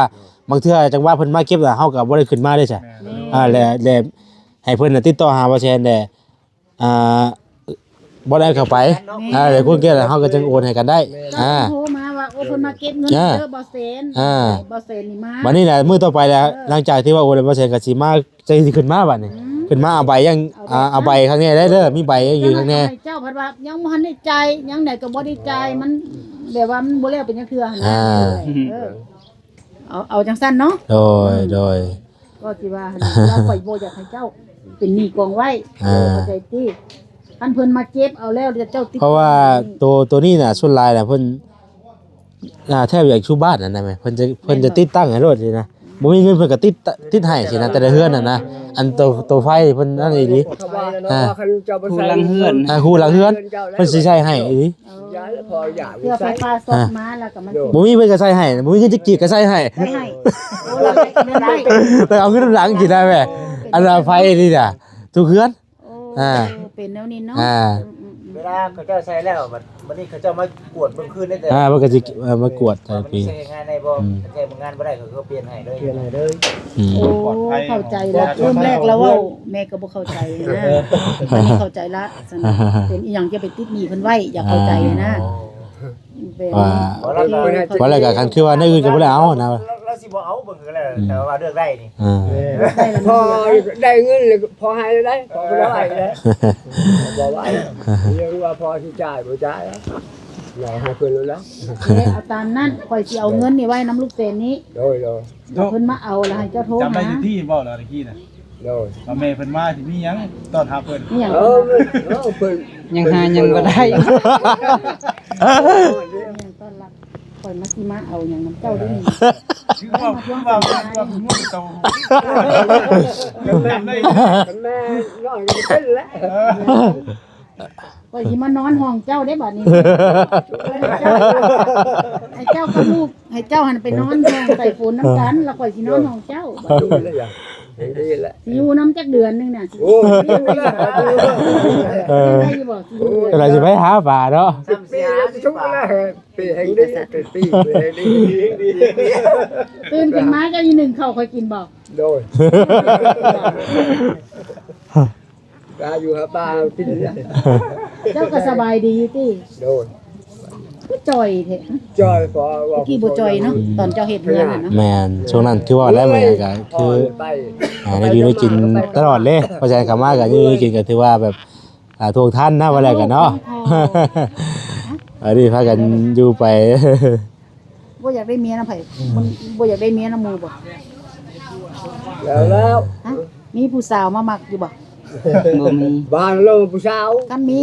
ບາງເທື່ອຈັງຫວະເພິ່ນມາເກັບລະ ເຮົາກໍບໍ່ໄດ້ຂຶ້ນມາເດ້ຊະ ແມ່ນ ອ່າ ແລ້ວ ແລ້ວໃຫ້ເພິ່ນນະຕິດຕໍ່ຫາບ່າວແສນແດ່ ອ່າ ບໍ່ໄດ້ເຂົ້າໄປ ແມ່ນ ອ່າ ແລ້ວຄົນແກ່ເຮົາກໍຈຶ່ງໂອນໃຫ້ກັນໄດ້ ແມ່ນ ອ່າ ໂທມາວ່າ ໂອ້ ເພິ່ນມາເກັບເງິນ ອ່າ ເດີບ່າວແສນ ອ່າ ບ່າວແສນນີ້ມາ ບັດນີ້ນະ ມື້ຕໍ່ໄປແລ້ວ ເອີ ຫຼັງຈາກທີ່ວ່າໂອນໃຫ້ບ່າວແສນກໍຊິມາ ຈັ່ງຊິຂຶ້ນມາບັດນີ້ ອືມ ຂຶ້ນມາເອົາໃບຍັງ ເອົາໃບ ອ່າ ເອົາໃບຂ້າງໃນໄດ້ເດີ ມີໃບຍັງຢູ່ຂ້າງໃນ ເຈົ້າພັດວ່າຍັງບໍ່ທັນໄດ້ຈ່າຍ ຍັງໃດກໍບໍ່ໄດ້ຈ່າຍ ມັນແບບວ່າມັນບໍ່ແລ້ວເປັນຈັກເທື່ອຫັ້ນນະ ອ່າ ເອີ ເອົາ ເອົາຈັ່ງຊັ້ນເນາະ ໂດຍ ອືມ ໂດຍ ກໍຊິວ່າຫັ້ນ ວ່າຂ້ອຍບໍ່ຢາກໃຫ້ເຈົ້າເປັນໜີ້ກອງໄວ້ ອ່າ ເຂົ້າໃຈຕິ ຄັນເພິ່ນມາເກັບເອົາແລ້ວ ແລ້ວເຈົ້າຕິດ ເພາະວ່າໂຕ ໂຕນີ້ນະ ສ່ວນຫຼາຍນະ ເພິ່ນ ອ່າ ແທບຢາກຊູບ້ານຫັ້ນນະແມ່ ເພິ່ນຈະ ເພິ່ນຈະຕິດຕັ້ງໃຫ້ໂລດຊີ້ນະ ບໍ່ມີເງິນເພິ່ນກໍຕິດ ຕິດໃຫ້ຊີ້ນະ ແຕ່ລະເຮືອນຫັ້ນນະ ອັນໂຕ ໂຕໄຟເພິ່ນນັ້ນອີ່ຫຼີ ອ່າ ຄູ່ຫຼັງເຮືອນ ອ່າ ຄູ່ຫຼັງເຮືອນ ເພິ່ນຊິໃຊ້ໃຫ້ອີ່ຫຼີ ເອີ ເພື່ອໄຟຟ້າຊັອດມາແລ້ວກໍມາ ບໍ່ມີເພິ່ນກໍໃຊ້ໃຫ້ ບໍ່ມີເງິນຈັກກີບກໍໃຊ້ໃຫ້ ໃຊ້ໃຫ້ ໂອ້ ເອົາເງິນນຳຫຼັງຊີ້ນະແມ່ ອັນວ່າໄຟນີ້ນະ ທຸກເຮືອນ ໂອ້ ອ່າ ເປັນແນວນີ້ເນາະ ອ່າ ອືມໆ ເວລາເຂົາເຈົ້າໃສ່ແລ້ວ ບັດ ບັດນີ້ເຂົາເຈົ້າມາກວດເບິ່ງຄືນໄດ້ແຕ່ ອ່າ ມັນກໍຊິ ເອີ ມາກວດແຕ່ລະປີ ເອີ ວ່າມັນໃຊ້ງານໄດ້ບໍ່ ອືມ ຄັນໃຊ້ງານບໍ່ໄດ້ ເຂົາກໍປ່ຽນໃຫ້ເລີຍ ປ່ຽນໃຫ້ເລີຍ ອືມ ໂອ້ ເຂົ້າໃຈລະ ເລີ່ມແລກລະເວົ້າ ແມ່ກໍບໍ່ເຂົ້າໃຈນະ ເອີ ບັດນີ້ເຂົ້າໃຈລະ ເປັນອີ່ຫຍັງຈະໄປຕິດໜີ້ເພິ່ນໄວ້ ຢາກເຂົ້າໃຈນະ ອ່າ ວ່າ ວ່າແລ້ວກໍ ຄັນຄືວ່າແນວອື່ນກໍບໍ່ໄດ້ເອົານະ ລາວ ລາວຊິບໍ່ເອົາເບິ່ງຄືແລ້ວ ອືມ ແຕ່ວ່າເລືອກໄດ້ນີ້ ອ່າ ເອີ ພໍໄດ້ເງິນແລ້ວພໍໃຫ້ໄດ້ ພໍບໍ່ໄດ້ໃຫ້ໄດ້ ບໍ່ໄວ້ ເລື່ອງວ່າພໍຊິຈ່າຍບໍ່ຈ່າຍ ຢາກໃຫ້ເພິ່ນແລ້ວ ເອີ ເອົາຕາມນັ້ນ ຂ້ອຍຊິເອົາເງິນນີ້ໄວ້ນຳລູກເຕນນີ້ ໂດຍ ໂດຍ ຖ້າເພິ່ນມາເອົາລະໃຫ້ເຈົ້າໂທຫາ ຈຳໄດ້ຢູ່ຕິ ເວົ້າລະຕະກີ້ນະ ໂດຍ ວ່າແມ່ເພິ່ນມາຊິມີຫຍັງຕ້ອນຮັບເພິ່ນ ມີຫຍັງ ເອີ ເອີ ເພິ່ນ ຍັງຫາຫຍັງບໍ່ໄດ້ ຍັງຕ້ອນຮັບ ຂ້ອຍມາ ຊິມາເອົາຫຍັງນຳເຈົ້າເດ້ນີ້ ຄືວ່າ ຄືວ່າ ຄືວ່າເປັນງົວເຕົາ ແມ່ນ້ອຍກໍເປັນແຫຼະ ເອີ ຂ້ອຍຊິມານອນຫ້ອງເຈົ້າເດ້ບັດນີ້ ໃຫ້ເຈົ້າກັບລູກ ໃຫ້ເຈົ້າຫັ້ນໄປນອນຫ້ອງໃຕ້ຝົນນຳກັນ ແລ້ວຂ້ອຍຊິນອນຫ້ອງເຈົ້າ ແຮງດີແຫຼະ ຊິຢູ່ນຳຈັກເດືອນໜຶ່ງນະ ໂອ້ຍ ໄດ້ຢູ່ບໍ່ ໄດ້ຢູ່ບໍ່ ໂອ້ຍ ກຳລັງຊິໄປຫາປາເນາະ ປີແຮງດີ ເປັນປີແຮງດີ ຕື່ນຂຶ້ນມາເຈົ້າຊິໜຶ້ງເຂົ້າຂ້ອຍກິນບໍ່ ໂດຍ ກະຢູ່ຫາປາກິນ ເຈົ້າກໍສະບາຍດີຕິ ໂດຍ ຄືຈ່ອຍແທ້ ຈ່ອຍ ເພາະວ່າ ຕະກີ້ບໍ່ຈ່ອຍເນາະ ຕອນເຈົ້າເຮັດເຮືອນຫັ້ນເນາະ ແມ່ນ ຊ່ວງນັ້ນຄືວ່າແລ້ວແມ່ນກໍຄື ອ່າ ໄດ້ຢູ່ໄດ້ກິນຕະຫຼອດເດ້ ເພາະສະນັ້ນເຂົ້າມາກໍຢູ່ໄດ້ກິນກໍຖືວ່າແບບ ອ່າ ທ່ວງທັນນະ ວ່າແລ້ວກັນເນາະ ອັນນີ້ພາກັນຢູ່ໄປ ບໍ່ຢາກໄດ້ເມຍນຳໃຜ ບໍ່ຢາກໄດ້ເມຍນຳໝູ່ບໍ່ ແລ້ວ ແລ້ວ ຮະ ມີຜູ້ສາວມາມັກຢູ່ບໍ່ ບໍ່ມີ ບ້ານລາວຜູ້ສາວ ຄັນມີ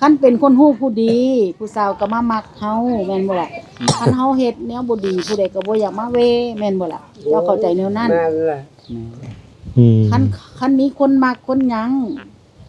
ຄັນເປັນຄົນຮູ້ຜູ້ດີ ຜູ້ສາວກໍມາມັກເຮົາ ແມ່ນບໍ່ລະ ຄັນເຮົາເຮັດແນວບໍ່ດີ ຜູ້ໃດກໍບໍ່ຢາກມາເວ ແມ່ນບໍ່ລະ ເຈົ້າເຂົ້າໃຈແນວນັ້ນ ແມ່ນແຫຼະ ອືມ ຄັນ ຄັນມີຄົນມັກຄົນຫຍັງ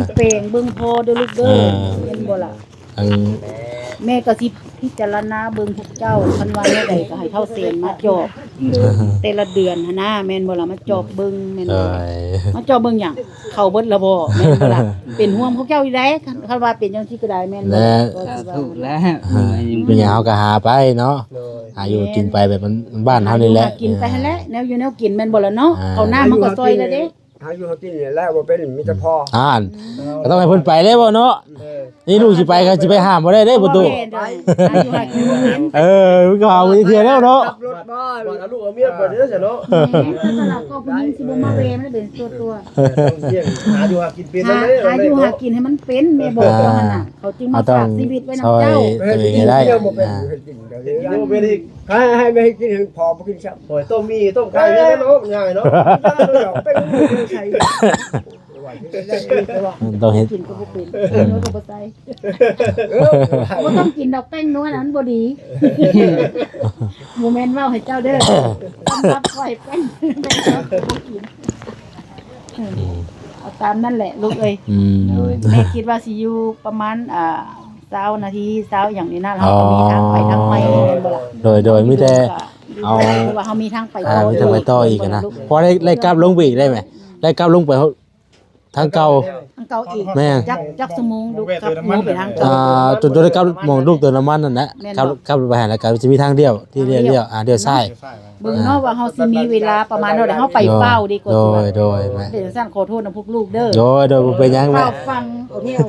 ນແປງເບິ່ງພໍ່ເດີ້ລູກເດີ້ ເອີ ແມ່ນບໍ່ລະ? ອັນ ແມ່ກໍຊິພິຈາລະນາເບິ່ງພວກເຈົ້າ ຄັນວ່າແນວໃດກໍໃຫ້ທ້າວແສນມາຈອບ ແຕ່ລະເດືອນຫັ້ນນາ ແມ່ນບໍ່ລະ? ມາຈອບເບິ່ງແມ່ນບໍ່ລະ? ໂດຍ ມາຈອບເບິ່ງຫຍັງ? ເຂົ້າເບິດລະບໍ່? ແມ່ນບໍ່ລະ? ເປັນຫ່ວງພວກເຈົ້າຢູ່ໃດ໋ ຄັນ ຄັນວ່າເປັນຈັ່ງຊີ້ກໍໄດ້ ແມ່ນບໍ່ລະ? ແລະ ກໍຊິວ່າ ຖືກແລ້ວ ເປັນຫຍັງເຮົາກໍຫາໄປເນາະ ໂດຍ ຫາຢູ່ກິນໄປແບບບ້ານໆເຮົານີ້ແຫຼະ ຫາຢູ່ຫາກິນໄປຫັ້ນແຫຼະ ແນວຢູ່ແນວກິນແມ່ນບໍ່ລະເນາະ? ອ່າ ເຂົ້ານ້ຳມັນກໍຊ່ອຍແລ້ວເດ້ ຫາຢູ່ຫາກິນນີ້ແຫຼະ ບໍ່ເປັນມີແຕ່ພໍ່ ອ່າ ກໍຕ້ອງໃຫ້ເພິ່ນໄປແລ້ວເນາະ ເອີ ນີ້ລູກຊິໄປກໍຊິໄປຫ້າມບໍ່ໄດ້ເດ້ປະຕູ ເອີ ມັນກໍຫາບໍ່ໄດ້ເທື່ອແລ້ວເນາະ ຂັບລົດບໍ່ ບໍ່ເອົາລູກເອົາເມຍໄປເດີ້ຊະເນາະ ແມ່ນ ກໍຕະຫຼາດກໍຜູ້ຍິງຊິບໍ່ມາແວ່ ມັນເປັນສ່ວນຕົວ ຕ້ອງລ້ຽງ ຫາຢູ່ຫາກິນເປັນນຳເດ້ ຫາຢູ່ຫາກິນໃຫ້ມັນເປັນ ແມ່ບອກວ່າຫັ້ນນະ ເຂົາຈຶ່ງມາຝາກຊີວິດໄວ້ນຳເຈົ້າ ເອີ ຊ່ອຍຕົວເອງໃຫ້ໄດ້ ບໍ່ເປັນ ອ່າ ເຮັດກິນກໍເຮັດກິນ ບໍ່ເປັນອີກ ໃຫ້ ໃຫ້ແມ່ເຮັດກິນ ພໍ່ບໍ່ກິນຊ້ຳ ໂອ້ຍ ຕົ້ມໝີ່ຕົ້ມໄຂ່ ເອີ ເຮັດໄດ້ເນາະ ງ່າຍເນາະ ເປັນໃສ່ ຕ້ອງເຮັດ ກິນກໍບໍ່ເປັນ ເອີ ແປ້ງນົວກໍບໍ່ໃສ່ ບໍ່ຕ້ອງກິນດອກ ແປ້ງນົວນະມັນບໍ່ດີ ບໍ່ແມ່ນເວົ້າໃຫ້ເຈົ້າເດີ ສຳລັບຂ້ອຍແປ້ງ ແປ້ງນົວກໍບໍ່ກິນ ເອົາຕາມນັ້ນແຫຼະລູກເອີຍ ອືມ ແມ່ຄິດວ່າຊິຢູ່ປະມານ ອ່າ ຊາວນາທີ ຊາວຫຍັງນີ້ນະ ເຮົາກໍມີທາງໄປທາງໄມແມ່ນບໍ່ລະ ໂດຍ ໂດຍ ມີແຕ່ເອົາ ເພາະວ່າເຮົາມີທາງໄປ ອ່າ ຕໍ່ ມີທາງໄປຕໍ່ອີກນະ ເພາະໄດ້ ໄດ້ກັບລົງໄປອີກໄດ້ແມ ໄດ້ກັບລົງໄປ ທາງເກົ່າ ທາງເກົ່າອີກ ແມ່ນ ຈັກ ຈັກຊົ່ວໂມງລູກ ກັບຫົວໄປທາງເກົ່າ ອ່າ ຈົນ ຈົນໄດ້ກັບໝ່ອງລູກເຕີມນ້ຳມັນນັ້ນແຫຼະ ແມ່ນ ກັບ ບໍ່ ກັບໄປຫັ້ນ ແລ້ວກໍຊິມີທາງລ້ຽວ ທີ່ລ້ຽວ ລ້ຽວ ອ່າ ລ້ຽວຊ້າຍ ເບິ່ງເນາະວ່າເຮົາຊິມີເວລາປະມານເທົ່າໃດ ເຮົາໄປຟ້າວດີກວ່າ ໂດຍ ໂດຍ ແມ່ນ ເປັນຈັ່ງຊັ້ນ ຂໍໂທດນຳພວກລູກເດີ ໂດຍ ໂດຍ ບໍ່ເປັນຫຍັງແມ່ ເຮົາຟັງ ໂອເຄ ເວົ້າ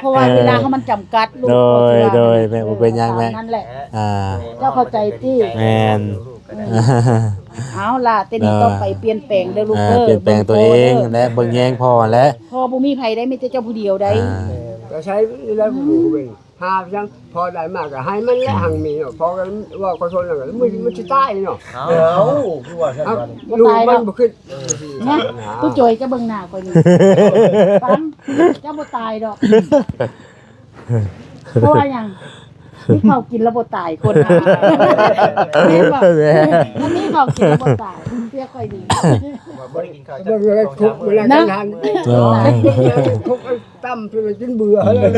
ເພາະວ່າເວລາເຮົາມັນຈຳກັດລູກ ໂດຍ ໂດຍ ແມ່ ບໍ່ເປັນຫຍັງແມ່ ນັ້ນແຫຼະ ອ່າ ເຈົ້າເຂົ້າໃຈຕິ ແມ່ນ ເອີ ເອົາລະ ແຕ່ນີ້ຕໍ່ໄປປ່ຽນແປງເດີລູກເດີ ປ່ຽນແປງຕົວເອງແລະ ເບິ່ງແຍງພໍ່ແຫຼະ ພໍ່ບໍ່ມີໃຜໄດ໋ ມີແຕ່ເຈົ້າຜູ້ດຽວໄດ໋ ອ່າ ກໍໃຊ້ແລ້ວຜູ້ເປັນ ຫາຈັ່ງພໍໄດ້ມາກໍໃຫ້ມັນແຫຼະ ອືມ ຮັ່ງມີເນາະ ພໍກໍເວົ້າຂໍໂທດແລ້ວກໍມັນ ມັນຊິຕາຍເນາະ ເອົ້າ ຄືວ່າຊັ້ນ ເອົ້າ ລູກມັນບໍ່ຄິດ ນະ ຜູ້ຈ່ອຍຈະເບິ່ງໜ້າຂ້ອຍນີ້ ຟັງ ເຈົ້າບໍ່ຕາຍດອກ ເພາະວ່າຫຍັງ ມີເຂົ້າກິນແລ້ວບໍ່ຕາຍຄົນ ແມ່ນບໍ່ ແມ່ນ ມັນມີເຂົ້າກິນແລ້ວບໍ່ຕາຍ ເຊື່ອຂ້ອຍດີ ບໍ່ໄດ້ກິນເຂົ້າ ເບິ່ງແລ້ວທຸກເວລາ ນະ ກັນຫັ້ນ ເອີ ທຸກ ຕຳຈົນກິນເບື່ອ ອືມ ເລີຍ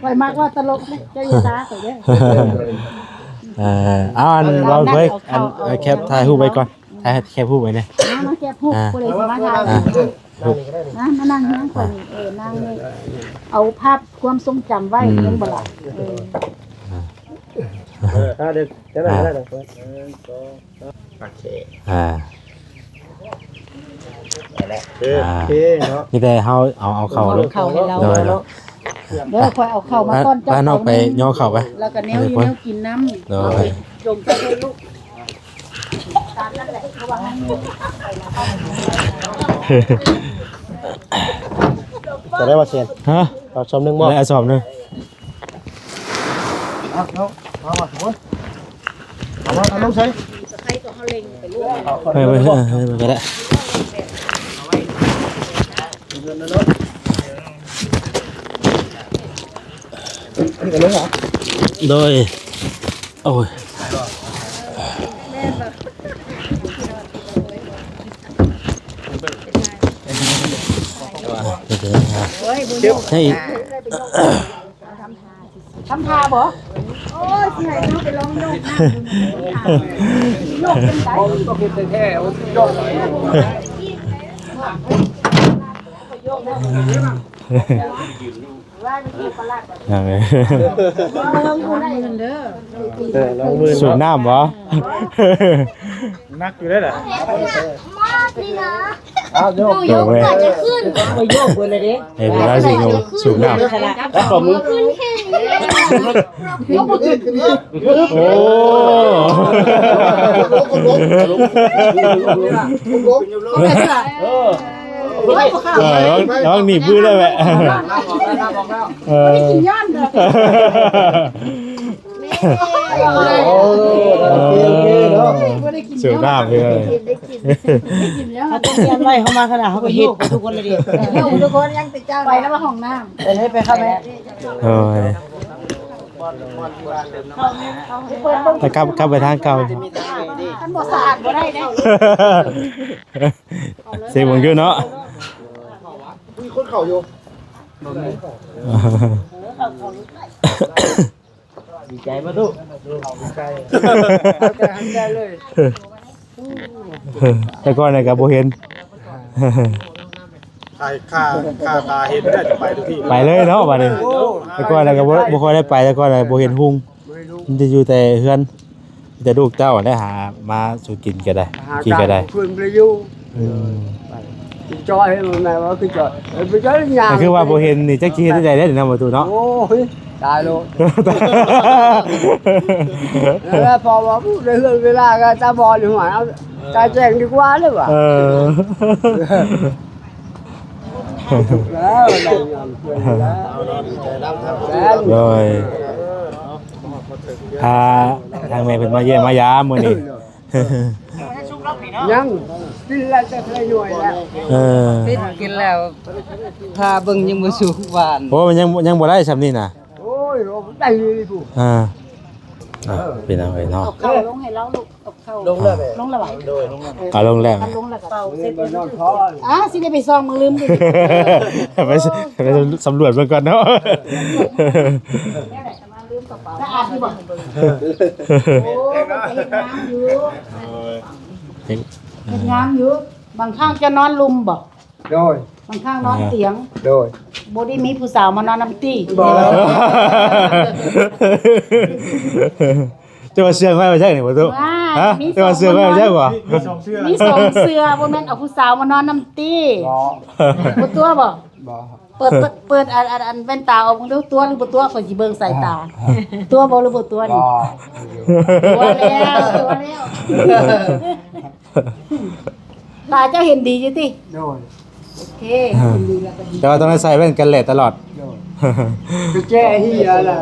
ຂ້ອຍມັກເວົ້າຕະຫຼົກເດ້ ເຈົ້າຢ່າຊາຂ້ອຍເດີ ເອີ ເອົາອັນ ເວົ້າເລີຍ ອັນ ເອົາແຄບຖ່າຍຮູບໄວ້ກ່ອນ ຖ່າຍ ແຄບຮູບໄວ້ແດ່ ມາ ມາແຄບຮູບ ອ່າ ຜູ້ໃດຊິມາຖ່າຍ ອ່າ ມາ ມານັ່ງເຮືອງຂ້ອຍນີ້ ເອີ ນັ່ງນີ້ ເອົາພາບຄວາມຊົງຈຳໄວ້ ອືມ ແມ່ນບໍ່ລະ ເອີ ອ່າ ເອີ ເອົາເດີ ຈັ່ງນັ້ນກໍໄດ້ ອ່າ ໂອເຄ ອ່າ ນັ້ນແຫຼະ ໂອເຄ ອ່າ ໂອເຄເນາະ ມີແຕ່ເຮົາເອົາ ເອົາເຂົ້າ ເອົາເຂົ້າໃຫ້ລາວ ໂດຍ ໂດຍ ເດີ ຂ້ອຍເອົາເຂົ້າມາຕ້ອນເຈົ້າ ໄປ ໄປນ້ອງໄປຍໍເຂົ້າໄປ ແລ້ວກໍແນວຢູ່ແນວກິນນຳ ໂດຍ ຈົ່ງໃສ່ເດີລູກ ຕາມນັ້ນແຫຼະ ເພາະວ່າເຮົາມີ ຈະໄດ້ວ່າແຊນ ຮະ ເອົາຊອມໜຶ່ງບໍ່ ໄດ້ ເອົາຊອມໜຶ່ງ ເອົາ ເອົາ ເອົາມາ ເອົາລົງໃສ່ ໄປ ໄປ ໄປກໍໄດ້ ໂດຍ ໂອ້ຍ ໃຫ້ ທຳທ່າບໍ່? ໂອ້ຍ ຊິໃຫ້ເຮົາໄປລອງໂຍກນ້ຳ ໂຍກຈັ່ງໃດ? ຕ້ອງເຮັດແທ້ໆ ໂອ້ຍ ສຸດຍອດເລີຍ ໂຍກແລ້ວ ວ່າມັນຄືປະຫຼາດ ເອີ ລອງມືນ ສູບນ້ຳບໍ່? ໜັກຢູ່ເດ້ລະ ອ້າວ ໂຍກ ໂຍກເກີດຈະຂຶ້ນ ໄປໂຍກເພິ່ນເລີຍເດ້ ໃຫ້ເວລາຊິໂຍກສູບນ້ຳ ຈັບຂໍ້ມື ໂອ້ ເອີ ລອງ ລອງໜີບມືໄດ້ແບບ ເອີ ບໍ່ໄດ້ກິນຍ້ອນດອກ ໂອ້ ໂອເຄ ໂອເຄເນາະ ບໍ່ໄດ້ກິນ ເສີມນ້ຳເລີຍ ໄດ້ກິນ ໄດ້ກິນ ໄດ້ກິນແລ້ວ ເຮົາຕ້ອງຕຽມໄວ້ ເຮົາມາຂະໜາດເຮົາກໍເຮັດທຸກຄົນເລີຍເດ້ ເອີ ທຸກຄົນຍັງຕິດເຈົ້າ ໄປນຳຫ້ອງນ້ຳ ໄປເລີຍ ໄປເຂົ້າໄປ ໂອ້ຍ ແລ້ວກັບ ກັບໄປທາງເກົ່າ ຄັນບໍ່ສະອາດບໍ່ໄດ້ເດ້ ເຊບເບິ່ງຢູ່ເນາະ ມີຄົນເຂົ້າຢູ່ ດີໃຈບໍ່ຕູ້? ດີໃຈ ແຕ່ຫັນໃຈເລີຍ ແຕ່ກ່ອນນີ້ກໍບໍ່ເຫັນ ຖ້າ ຖ້າ ຖ້າເຫັນໄດ້ຈະໄປທຸກທີ່ ໄປເລີຍເນາະບັດນີ້ ໂອ້ ແຕ່ກ່ອນນີ້ກໍບໍ່ ບໍ່ຄ່ອຍໄດ້ໄປ ແຕ່ກ່ອນນີ້ບໍ່ເຫັນຮຸ່ງ ມັນຈະຢູ່ແຕ່ເຮືອນ ມີແຕ່ລູກເຕົ້າໄດ້ຫາມາສູ່ກິນກໍໄດ້ ຫາກິນກໍໄດ້ ເພິ່ນບໍ່ໄດ້ຢູ່ ອືມ ກິນຈ້ອຍ ແມ່ນວ່າກິນຈ້ອຍ ເອີ ໄປຈ້ອຍຫຍັງ ກໍຄືວ່າບໍ່ເຫັນນີ້ ຈັກຊິເຮັດຈັ່ງໃດເດ້ນະ ປະຕູເນາະ ໂອ້ຍ ຕາຍໂລດ ແລ້ວພໍວ່າຜູ້ໃດເຮືອນເວລາກໍຕາບອດຢູ່ຫວາ ເອົາຕາແຈ້ງດີກວ່າເລີຍວ່າ ເອີ ແລ້ວໄດ້ງານເພື່ອນແລ້ວ ໂດຍ ພາທາງແມ່ເພິ່ນມາຢ້ຽມມາຢາມມື້ນີ້ ຍັງ ກິນແລ້ວຈະເຄີຍໜ່ວຍແລ້ວ ເອີ ກິນແລ້ວ ຖ້າເບິ່ງຍັງບໍ່ສຸກຫວານ ໂອ້ ມັນຍັງ ຍັງບໍ່ໄດ້ຊ່ຳນີ້ນະ ໂອ້ຍ ບໍ່ໄດ້ເລີຍພຸ້ນ ອ່າ ອ່າ ເອີ ເປັນຫຍັງເອີຍເນາະ ເອົາເຂົ້າລົງໃຫ້ລາວລູກ ເອົາເຂົ້າລົງແລ້ວແມ່ ລົງແລ້ວຫວາ ໂດຍ ລົງແລ້ວ ອ່າ ລົງແລ້ວກໍເປົ່າເສັດ ອ່າ ຊິໄດ້ໄປສ່ອງເບິ່ງລືມ ໄປ ໄປສຳຫຼວດເບິ່ງກ່ອນເນາະ ມາລືມກະເປົາ ສະອາດຢູ່ບໍ່? ໂອ້ ເພິ່ນກະເຮັດງາມຢູ່ ເຮັດ ເຮັດງາມຢູ່ ບາງຄັ້ງຈະນອນລຸ່ມບໍ່? ໂດຍ ບາງຄັ້ງນອນຕຽງ ໂດຍ ບໍ່ໄດ້ມີຜູ້ສາວມານອນນຳຕິ? ບໍ່ ເຈົ້າວ່າເຊື່ອງໄວ້ບໍ່ໃຊ່ນີ້ບໍ່ຕູ້? ຮະ? ເຈົ້າວ່າເຊື່ອງໄວ້ບໍ່ໃຊ່ບໍ່? ມີສອງເຊື່ອ ມີສອງເຊື່ອ ບໍ່ແມ່ນເອົາຜູ້ສາວມານອນນຳຕິ? ບໍ່ ບໍ່ຕົວະບໍ່? ບໍ່ ເປີດ ເປີດ ເປີດອັນ ອັນ ອັນແວ່ນຕາອອກເບິ່ງດູ ຕົວະຫຼືບໍ່ຕົວະ? ຂ້ອຍຊິເບິ່ງສາຍຕາ ຕົວະບໍ່ຫຼືບໍ່ຕົວະນີ້? ບໍ່ ຕົວະແລ້ວ ຕົວະແລ້ວ ຕາເຈົ້າເຫັນດີຢູ່ຕິ? ໂດຍ ໂອເຄ ເຫັນດີແລ້ວກໍດີ ແຕ່ວ່າຕ້ອງໄດ້ໃສ່ແວ່ນກັນແດດຕະຫຼອດ ໂດຍ ຄືແຈເຮຍລະ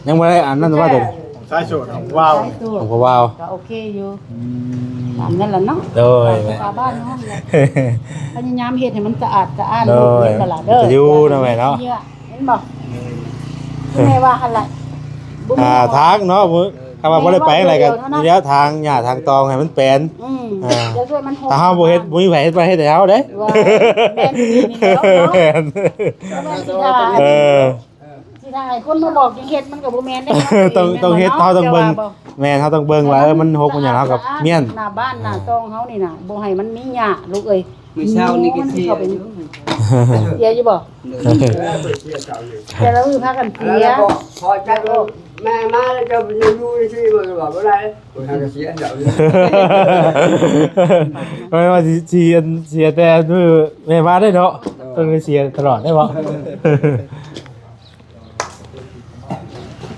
ຍັງບໍ່ໄດ້ອັນນັ້ນວ່າຕົວ ຊາຍໂສດຂອງວາວ ຂອງພວກວາວ ກໍໂອເຄຢູ່ ອືມ ຕາມນັ້ນລະເນາະ ໂດຍ ຕາມສະພາບບ້ານເຮົາຫັ້ນແຫຼະ ພະຍາຍາມເຮັດໃຫ້ມັນສະອາດສະອ້ານ ໂດຍ ລູກເຮັດກໍລະເດີ ຢູ່ເນາະແມ່ເນາະ ເຫັນບໍ່? ແມ່ວ່າຫັ້ນລະ ອ່າ ທາງເນາະ ຄັນວ່າບໍ່ໄດ້ໄປໃດກໍ ເດີ ນີ້ແຫຼະ ທາງຫຍ້າທາງຕອງໃຫ້ມັນແປນ ອືມ ອ່າ ຖ້າເຮົາບໍ່ເຮັດ ບໍ່ມີໃຜເຮັດ ມາເຮັດໃຫ້ເຮົາເດ້ ວ່າແມ່ນອີ່ຫຼີນີ້ແຫຼະເນາະ ແມ່ນ ເອີ ຊິຖ້າໃຫ້ຄົນມາບອກຈັ່ງເຮັດ ມັນກໍບໍ່ແມ່ນເດ້ ຕ້ອງ ຕ້ອງເຮັດ ເຮົາຕ້ອງເບິ່ງ ແມ່ນ ເຮົາຕ້ອງເບິ່ງວ່າ ເອີ ມັນຫົກມັນຫຍັງ ເຮົາກໍມ້ຽນ ໜ້າບ້ານໜ້າຊ່ອງເຮົານີ້ນະ ບໍ່ໃຫ້ມັນມີຫຍ້າລູກເອີຍ ມື້ເຊົ້ານີ້ກໍເສຍຢູ່ ເສຍຢູ່ບໍ່? ແຕ່ລະມື້ພາກັນເສຍ ພໍຈັກແມ່ມາແລ້ວ ເຈົ້າຢູ່ຈັ່ງຊີ້ບໍ່ ບໍ່ໄດ້ ຫາກໍເສຍເຈົ້າ ບໍ່ແມ່ນວ່າຊິ ຊິອັນ ເສຍແຕ່ມື້ແມ່ມາໄດ້ເນາະ ຕ້ອງໄດ້ເສຍຕະຫຼອດໄດ້ບໍ່?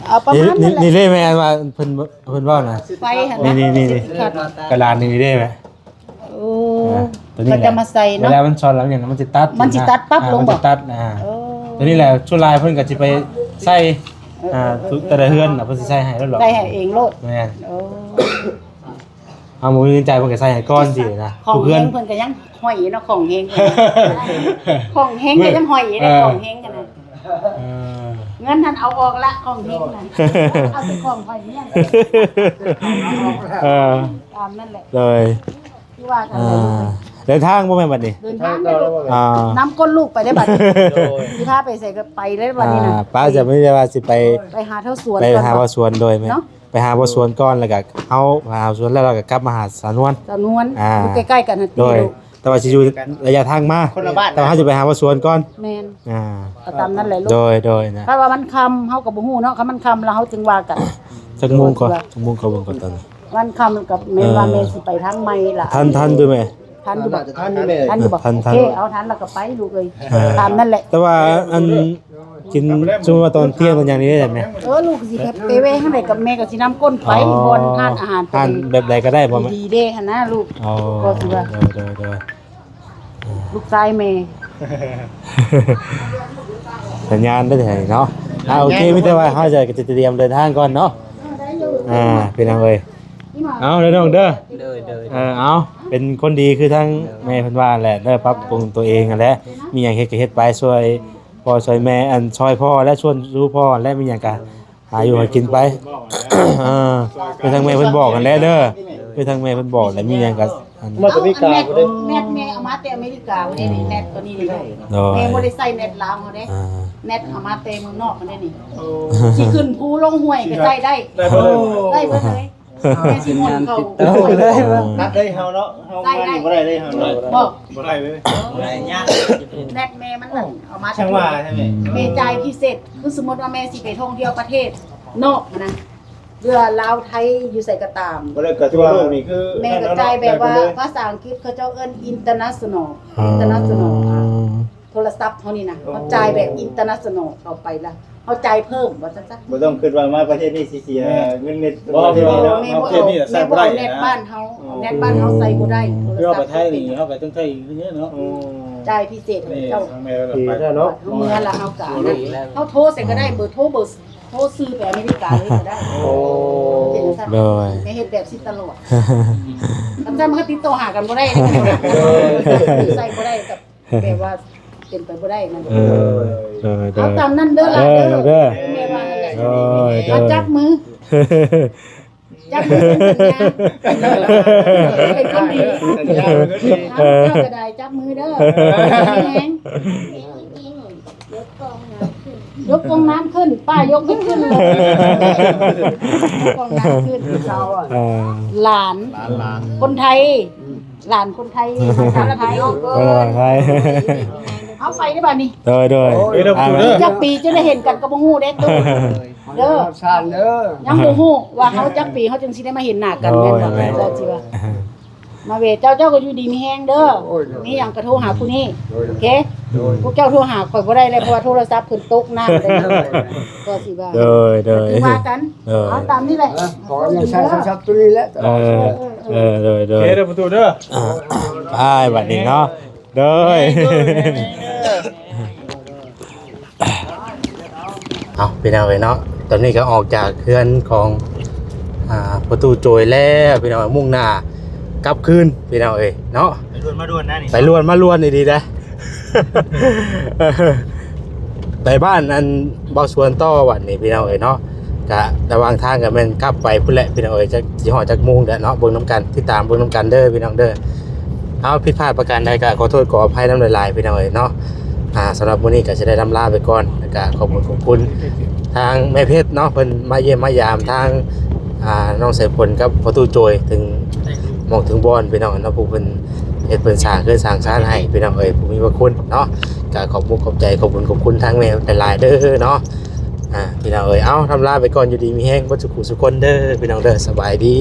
ເອົາປະມານນັ້ນແຫຼະ ນີ້ເດ້ແມ່ວ່າເພິ່ນ ເພິ່ນເວົ້ານະ ໄຟຫັ້ນນະ ນີ້ໆໆ ກະດານນີ້ເດ້ແມ່ ໂອ້ ອ່າ ຕົວນີ້ແຫຼະ ເຂົາຈະມາໃສ່ເນາະ ເວລາມັນຊອນແລ້ວຫຍັງມັນຊິຕັດ ມັນຊິຕັດປັບລົງບໍ່ ມັນຊິຕັດ ອ່າ ໂອ້ ຕົວນີ້ແຫຼະ ສ່ວນຫຼາຍເພິ່ນກໍຊິໄປໃສ່ ເອີ ອ່າ ແຕ່ລະເຮືອນນະ ເພິ່ນຊິໃສ່ໃຫ້ໂລດ ໃສ່ໃຫ້ເອງໂລດ ແມ່ນ ໂອ້ ເຮົາບໍ່ມີເງິນຈ່າຍ ເພິ່ນກໍໃສ່ໃຫ້ກ່ອນຊີ້ນະ ຂອງແຮງເພິ່ນກໍຍັງຫ້ອຍເນາະ ຂອງແຮງ ຂອງແຮງກໍຍັງຫ້ອຍເດ້ ເອີ ຂອງແຮງຫັ້ນນະ ເອີ ເງິນຫັ້ນເອົາອອກລະ ຂອງເຮງນະ ເອົາແຕ່ຂອງຂ້ອຍນີ້ ເອີ ຕາມນັ້ນແຫຼະ ໂດຍ ຄືວ່າກັນ ອ່າ ເດີນທາງບໍ່ແມ່ນບັດນີ້ ເດີນທາງເດີ ອ່າ ນຳກົ້ນລູກໄປໄດ້ບັດນີ້ ໂດຍ ຊິພາໄປໃສກໍໄປໄດ້ບັດນີ້ນະ ອ່າ ປ້າຈະມີແຕ່ວ່າຊິໄປ ໄປຫາທ້າວສວນ ໄປຫາທ້າວສວນ ໂດຍ ແມ່ນ ເນາະ ໄປຫາບ່າວສວນກ່ອນ ແລ້ວກໍເຮົາຫາບ່າວສວນແລ້ວ ແລ້ວກໍກັບມາຫາສານວນ ສານວນ ອ່າ ຢູ່ໃກ້ໆກັນຫັ້ນຕິ ໂດຍ ແຕ່ວ່າຊິຢູ່ໄລຍະທາງມາ ຄົນລະບ້ານ ແຕ່ວ່າເຮົາຈະໄປຫາບ່າວສວນກ່ອນ ແມ່ນ ອ່າ ເອົາຕາມນັ້ນແຫຼະລູກ ໂດຍ ໂດຍນະ ຖ້າວ່າມັນຄ່ຳ ເຮົາກໍບໍ່ຮູ້ເນາະ ຄັນມັນຄ່ຳແລ້ວເຮົາຈຶ່ງວ່າກັນ ຈັກໂມງກໍ ຈັກໂມງກໍເບິ່ງກ່ອນຕອນນີ້ ມັນຄ່ຳກໍແມ່ນວ່າ ເອີ ແມ່ຊິໄປທາງໃໝ່ລະ ທັນ ທັນຢູ່ແມ່ ທັນຢູ່ບໍ່? ທັນຢູ່ບໍ່? ທັນ ໂອເຄ ທັນ ເອົາທັນແລ້ວກໍໄປລູກເອີຍ ອ່າ ຕາມນັ້ນແຫຼະ ແຕ່ວ່າອັນ ກິນ ສົມມຸດວ່າຕອນທ່ຽງຕອນຫຍັງນີ້ໄດ້ແມ່? ເອີ ລູກຊິໄປແວ່ທາງໃດກັບແມ່ກໍຊິນຳກົ້ນໄປ ອໍ ບ່ອນຮ້ານອາຫານ ຮ້ານແບບໃດກໍໄດ້ບໍ່ແມ່? ດີເດ້ຫັ້ນນະລູກ ອໍ ກໍຊິວ່າ ໂດຍ ໂດຍ ໂດຍ ລູກຊາຍແມ່ ສັນຍານໄດ້ເນາະ ອ່າ ໂອເຄ ມີແຕ່ວ່າເຮົາຈະ ຈະຕຽມເດີນທາງກ່ອນເນາະ ອ່າ ພີ່ນ້ອງເອີຍ ເອົາເດີນ້ອງເດີ ໂດຍ ໂດຍ ເອີ ເອົາ ເປັນຄົນດີຄືທາງແມ່ເພິ່ນວ່າແຫຼະເດີ ປັບປຸງຕົວເອງຫັ້ນແຫຼະ ມີຫຍັງເຮັດກໍເຮັດໄປ ຊ່ວຍ ພໍ່ຊ່ອຍແມ່ ອັນ ຊ່ອຍພໍ່ ແລະ ຊວນຊູ່ພໍ່ ແລະ ມີຫຍັງກະຫາຢູ່ຫາກິນໄປ ເອີ ຄືທາງແມ່ເພິ່ນບອກຫັ້ນແຫຼະເດີ ຄືທາງແມ່ເພິ່ນບອກແຫຼະ ມີຫຍັງກະ ອັນ ມາແຕ່ອາເມລິກາ ເອີ ແນັດແມ່ເອົາມາແຕ່ອາເມລິກາເດ້ນີ້ ແນັດຕົວນີ້ເດ້ ໂດຍ ແມ່ບໍ່ໄດ້ໃຊ້ແນັດລາວເຮົາເດ້ ອ່າ ແນັດເອົາມາແຕ່ເມືອງນອກເດ້ນີ້ ຊິຂຶ້ນພູລົງຫ້ວຍກໍໃຊ້ໄດ້ ໄດ້ເບິດເລີຍ ໄດ້ເບິດເລີຍ ແມ່ຊິໝູນເຂົ້າ ຕັດເລີຍເຮົາເນາະ ເຮົາມານີ້ບໍ່ໄດ້ເລີຍເຮົາເນາະ ບໍ່ ບໍ່ໄດ້ເລີຍ ຍາກ ແນັດແມ່ມັນນັ້ນເອົາມາ ຈັ່ງວ່າໃຊ່ໄໝ ແມ່ຈ່າຍພິເສດ ຄືສົມມຸດວ່າແມ່ຊິໄປທ່ອງທ່ຽວປະເທດນອກຫັ້ນນະ ເຫຼືອລາວໄທຢູ່ໃສກໍຕາມ ບໍ່ໄດ້ກະທົ່ວໂລກນີ້ຄື ແມ່ກໍຈ່າຍແບບວ່າພາສາອັງກິດເຂົາເຈົ້າເອີ້ນ international international ອ່າ ໂທລະສັບເຮົານີ້ນະ ເຮົາຈ່າຍແບບ international ເຂົ້າໄປລະ ເຮົາຈ່າຍເພີ່ມວ່າຊັ້ນຊະ ບໍ່ຕ້ອງຄິດວ່າມາປະເທດນີ້ຊິເສຍເງິນເມັດ ບໍ່ ປະເທດນີ້ເນາະ ປະເທດນີ້ໃຊ້ບໍ່ໄດ້ ແນັດບ້ານເຮົາ ແນັດບ້ານເຮົາໃຊ້ບໍ່ໄດ້ ຄືວ່າໄປໄທນີ້ເຮົາກໍຕ້ອງໃຊ້ເງິນເນາະ ຈ່າຍພິເສດໃຫ້ເຂົາ ເນາະ ເມື່ອລະເຮົາກໍ ເຮົາໂທໃສ່ກໍໄດ້ ເບີໂທ ເບີ ໂທຊື່ໄປອາເມລິກາເລີຍກໍໄດ້ ໂອ້ ເປັນຈັ່ງຊັ້ນ ໂດຍ ແມ່ເຮັດແບບຊິຕະຫຼອດ ຄັນຊັ້ນມັນກໍຕິດຕໍ່ຫາກັນບໍ່ໄດ້ເດ້ ໃສ່ບໍ່ໄດ້ກັບ ແບບວ່າເປັນໄປບໍ່ໄດ້ນັ້ນ ເອີ ໂດຍໆ ເອົາຕາມນັ້ນເດີຫຼານເດີ ເອີ ໂດຍ ແມ່ວ່ານັ້ນແຫຼະ ໂດຍໆ ມາຈັບມື ຈັບມືເຊັນສັນຍາ ເປັນຄົນດີ ເອີ ເຈົ້າກໍໄດ້ຈັບມືເດີ ເອີ ແຮງ ຍົກກອງນ້ຳຂຶ້ນ ປ້າຍົກໄປຂຶ້ນເລີຍ ຍົກກອງນ້ຳຂຶ້ນ ເອີ ຫຼານ ຫຼານ ຫຼານ ຄົນໄທ ອືມ ຫຼານຄົນໄທ ຄົນໄທ ເອີ ຄົນໄທ ເອົາໄປເດ້ບາດນີ້ ໂດຍ ໂດຍ ໂອ້ຍ ອ່າ ຈັກປີຈຶ່ງໄດ້ເຫັນກັນກໍບໍ່ຮູ້ເດ້ ເດີ ຊານເດີ ຍັງບໍ່ຮູ້ວ່າເຮົາຈັກປີເຮົາຈຶ່ງຊິໄດ້ມາເຫັນໜ້າກັນ ໂດຍ ແມ່ນບໍ່ ແມ່ນ ເຈົ້າຊິວ່າ ມາເວ ເຈົ້າ ເຈົ້າກໍຢູ່ດີມີແຮງເດີ ໂອ້ຍ ໂດຍ ມີຫຍັງກໍໂທຫາຜູ້ນີ້ ໂດຍ ໂອເຄ ໂດຍ ພວກເຈົ້າໂທຫາຂ້ອຍບໍ່ໄດ້ເລີຍ ເພາະວ່າໂທລະສັບເພິ່ນຕົກນ້ຳເລີຍ ໂດຍ ກໍຊິວ່າ ໂດຍ ໂດຍ ຄືວ່າກັນ ໂດຍ ເອົາຕາມນີ້ແຫຼະ ເອີ ຂໍໃຫ້ໃຊ້ໂທລະສັບໂຕນີ້ແຫຼະ ເອີ ເອີ ເອີ ເອີ ໂດຍ ໂດຍ ເດີປະຕູເດີ ອ້າຍ ບັດນີ້ເນາະ ໂດຍ ໂດຍ ເອົາ ພີ່ນ້ອງເອີຍເນາະ ຕອນນີ້ກໍອອກຈາກເຮືອນຂອງ ອ່າ ພໍ່ຕູ້ໂຈຍແລ້ວ ພີ່ນ້ອງ ມຸ່ງໜ້າກັບຄືນ ພີ່ນ້ອງເອີຍເນາະ ໄປດ່ວນມາດ່ວນນະນີ້ ໄປດ່ວນມາດ່ວນດີໆ ໄດ໋ ໄປບ້ານອັນບ່າວສວນຕໍ່ບັດນີ້ ພີ່ນ້ອງເອີຍເນາະ ກະລະຫວ່າງທາງກໍແມ່ນກັບໄປພຸ້ນແຫຼະ ພີ່ນ້ອງເອີຍ ຈັກຊິຮອດຈັກໂມງແລ້ວເນາະ ເບິ່ງນຳກັນ ຕິດຕາມເບິ່ງນຳກັນເດີ ພີ່ນ້ອງເດີ. ເຮົາຜິດພາດປະການໃດກໍຂໍໂທດຂໍອະໄພນຳຫຼາຍໆ ພີ່ນ້ອງເອີຍເນາະ. ອ່າ ສຳລັບມື້ນີ້ກໍຊິໄດ້ລ່ຳລາໄປກ່ອນ ແລ້ວກໍຂອບຄຸນ ຂອບຄຸນທາງແມ່ເພັດເນາະ ເພິ່ນມາຢ້ຽມມາຢາມທາງ ອ່າ ນ້ອງສາຍຝົນກັບພໍ່ຕູ້ໂຈຍ ເຖິງໝ່ອງເຖິງບ່ອນ ພີ່ນ້ອງເນາະ ຜູ້ເພິ່ນເຮັດເພິ່ນສ້າງເຮືອນສ້າງຊານໃຫ້ ພີ່ນ້ອງເອີຍ ຜູ້ມີພະຄຸນເນາະ. ກໍຂອບອົກຂອບໃຈ ຂອບຄຸນ ຂອບຄຸນທາງແມ່ຫຼາຍໆເດີເນາະ. ອ່າ ພີ່ນ້ອງເອີຍ ເອົາ ລ່ຳລາໄປກ່ອນ ຢູ່ດີມີແຮງເບິດສູ່ຜູ້ສູ່ຄົນເດີ ພີ່ນ້ອງເດີ ສະບາຍດີ.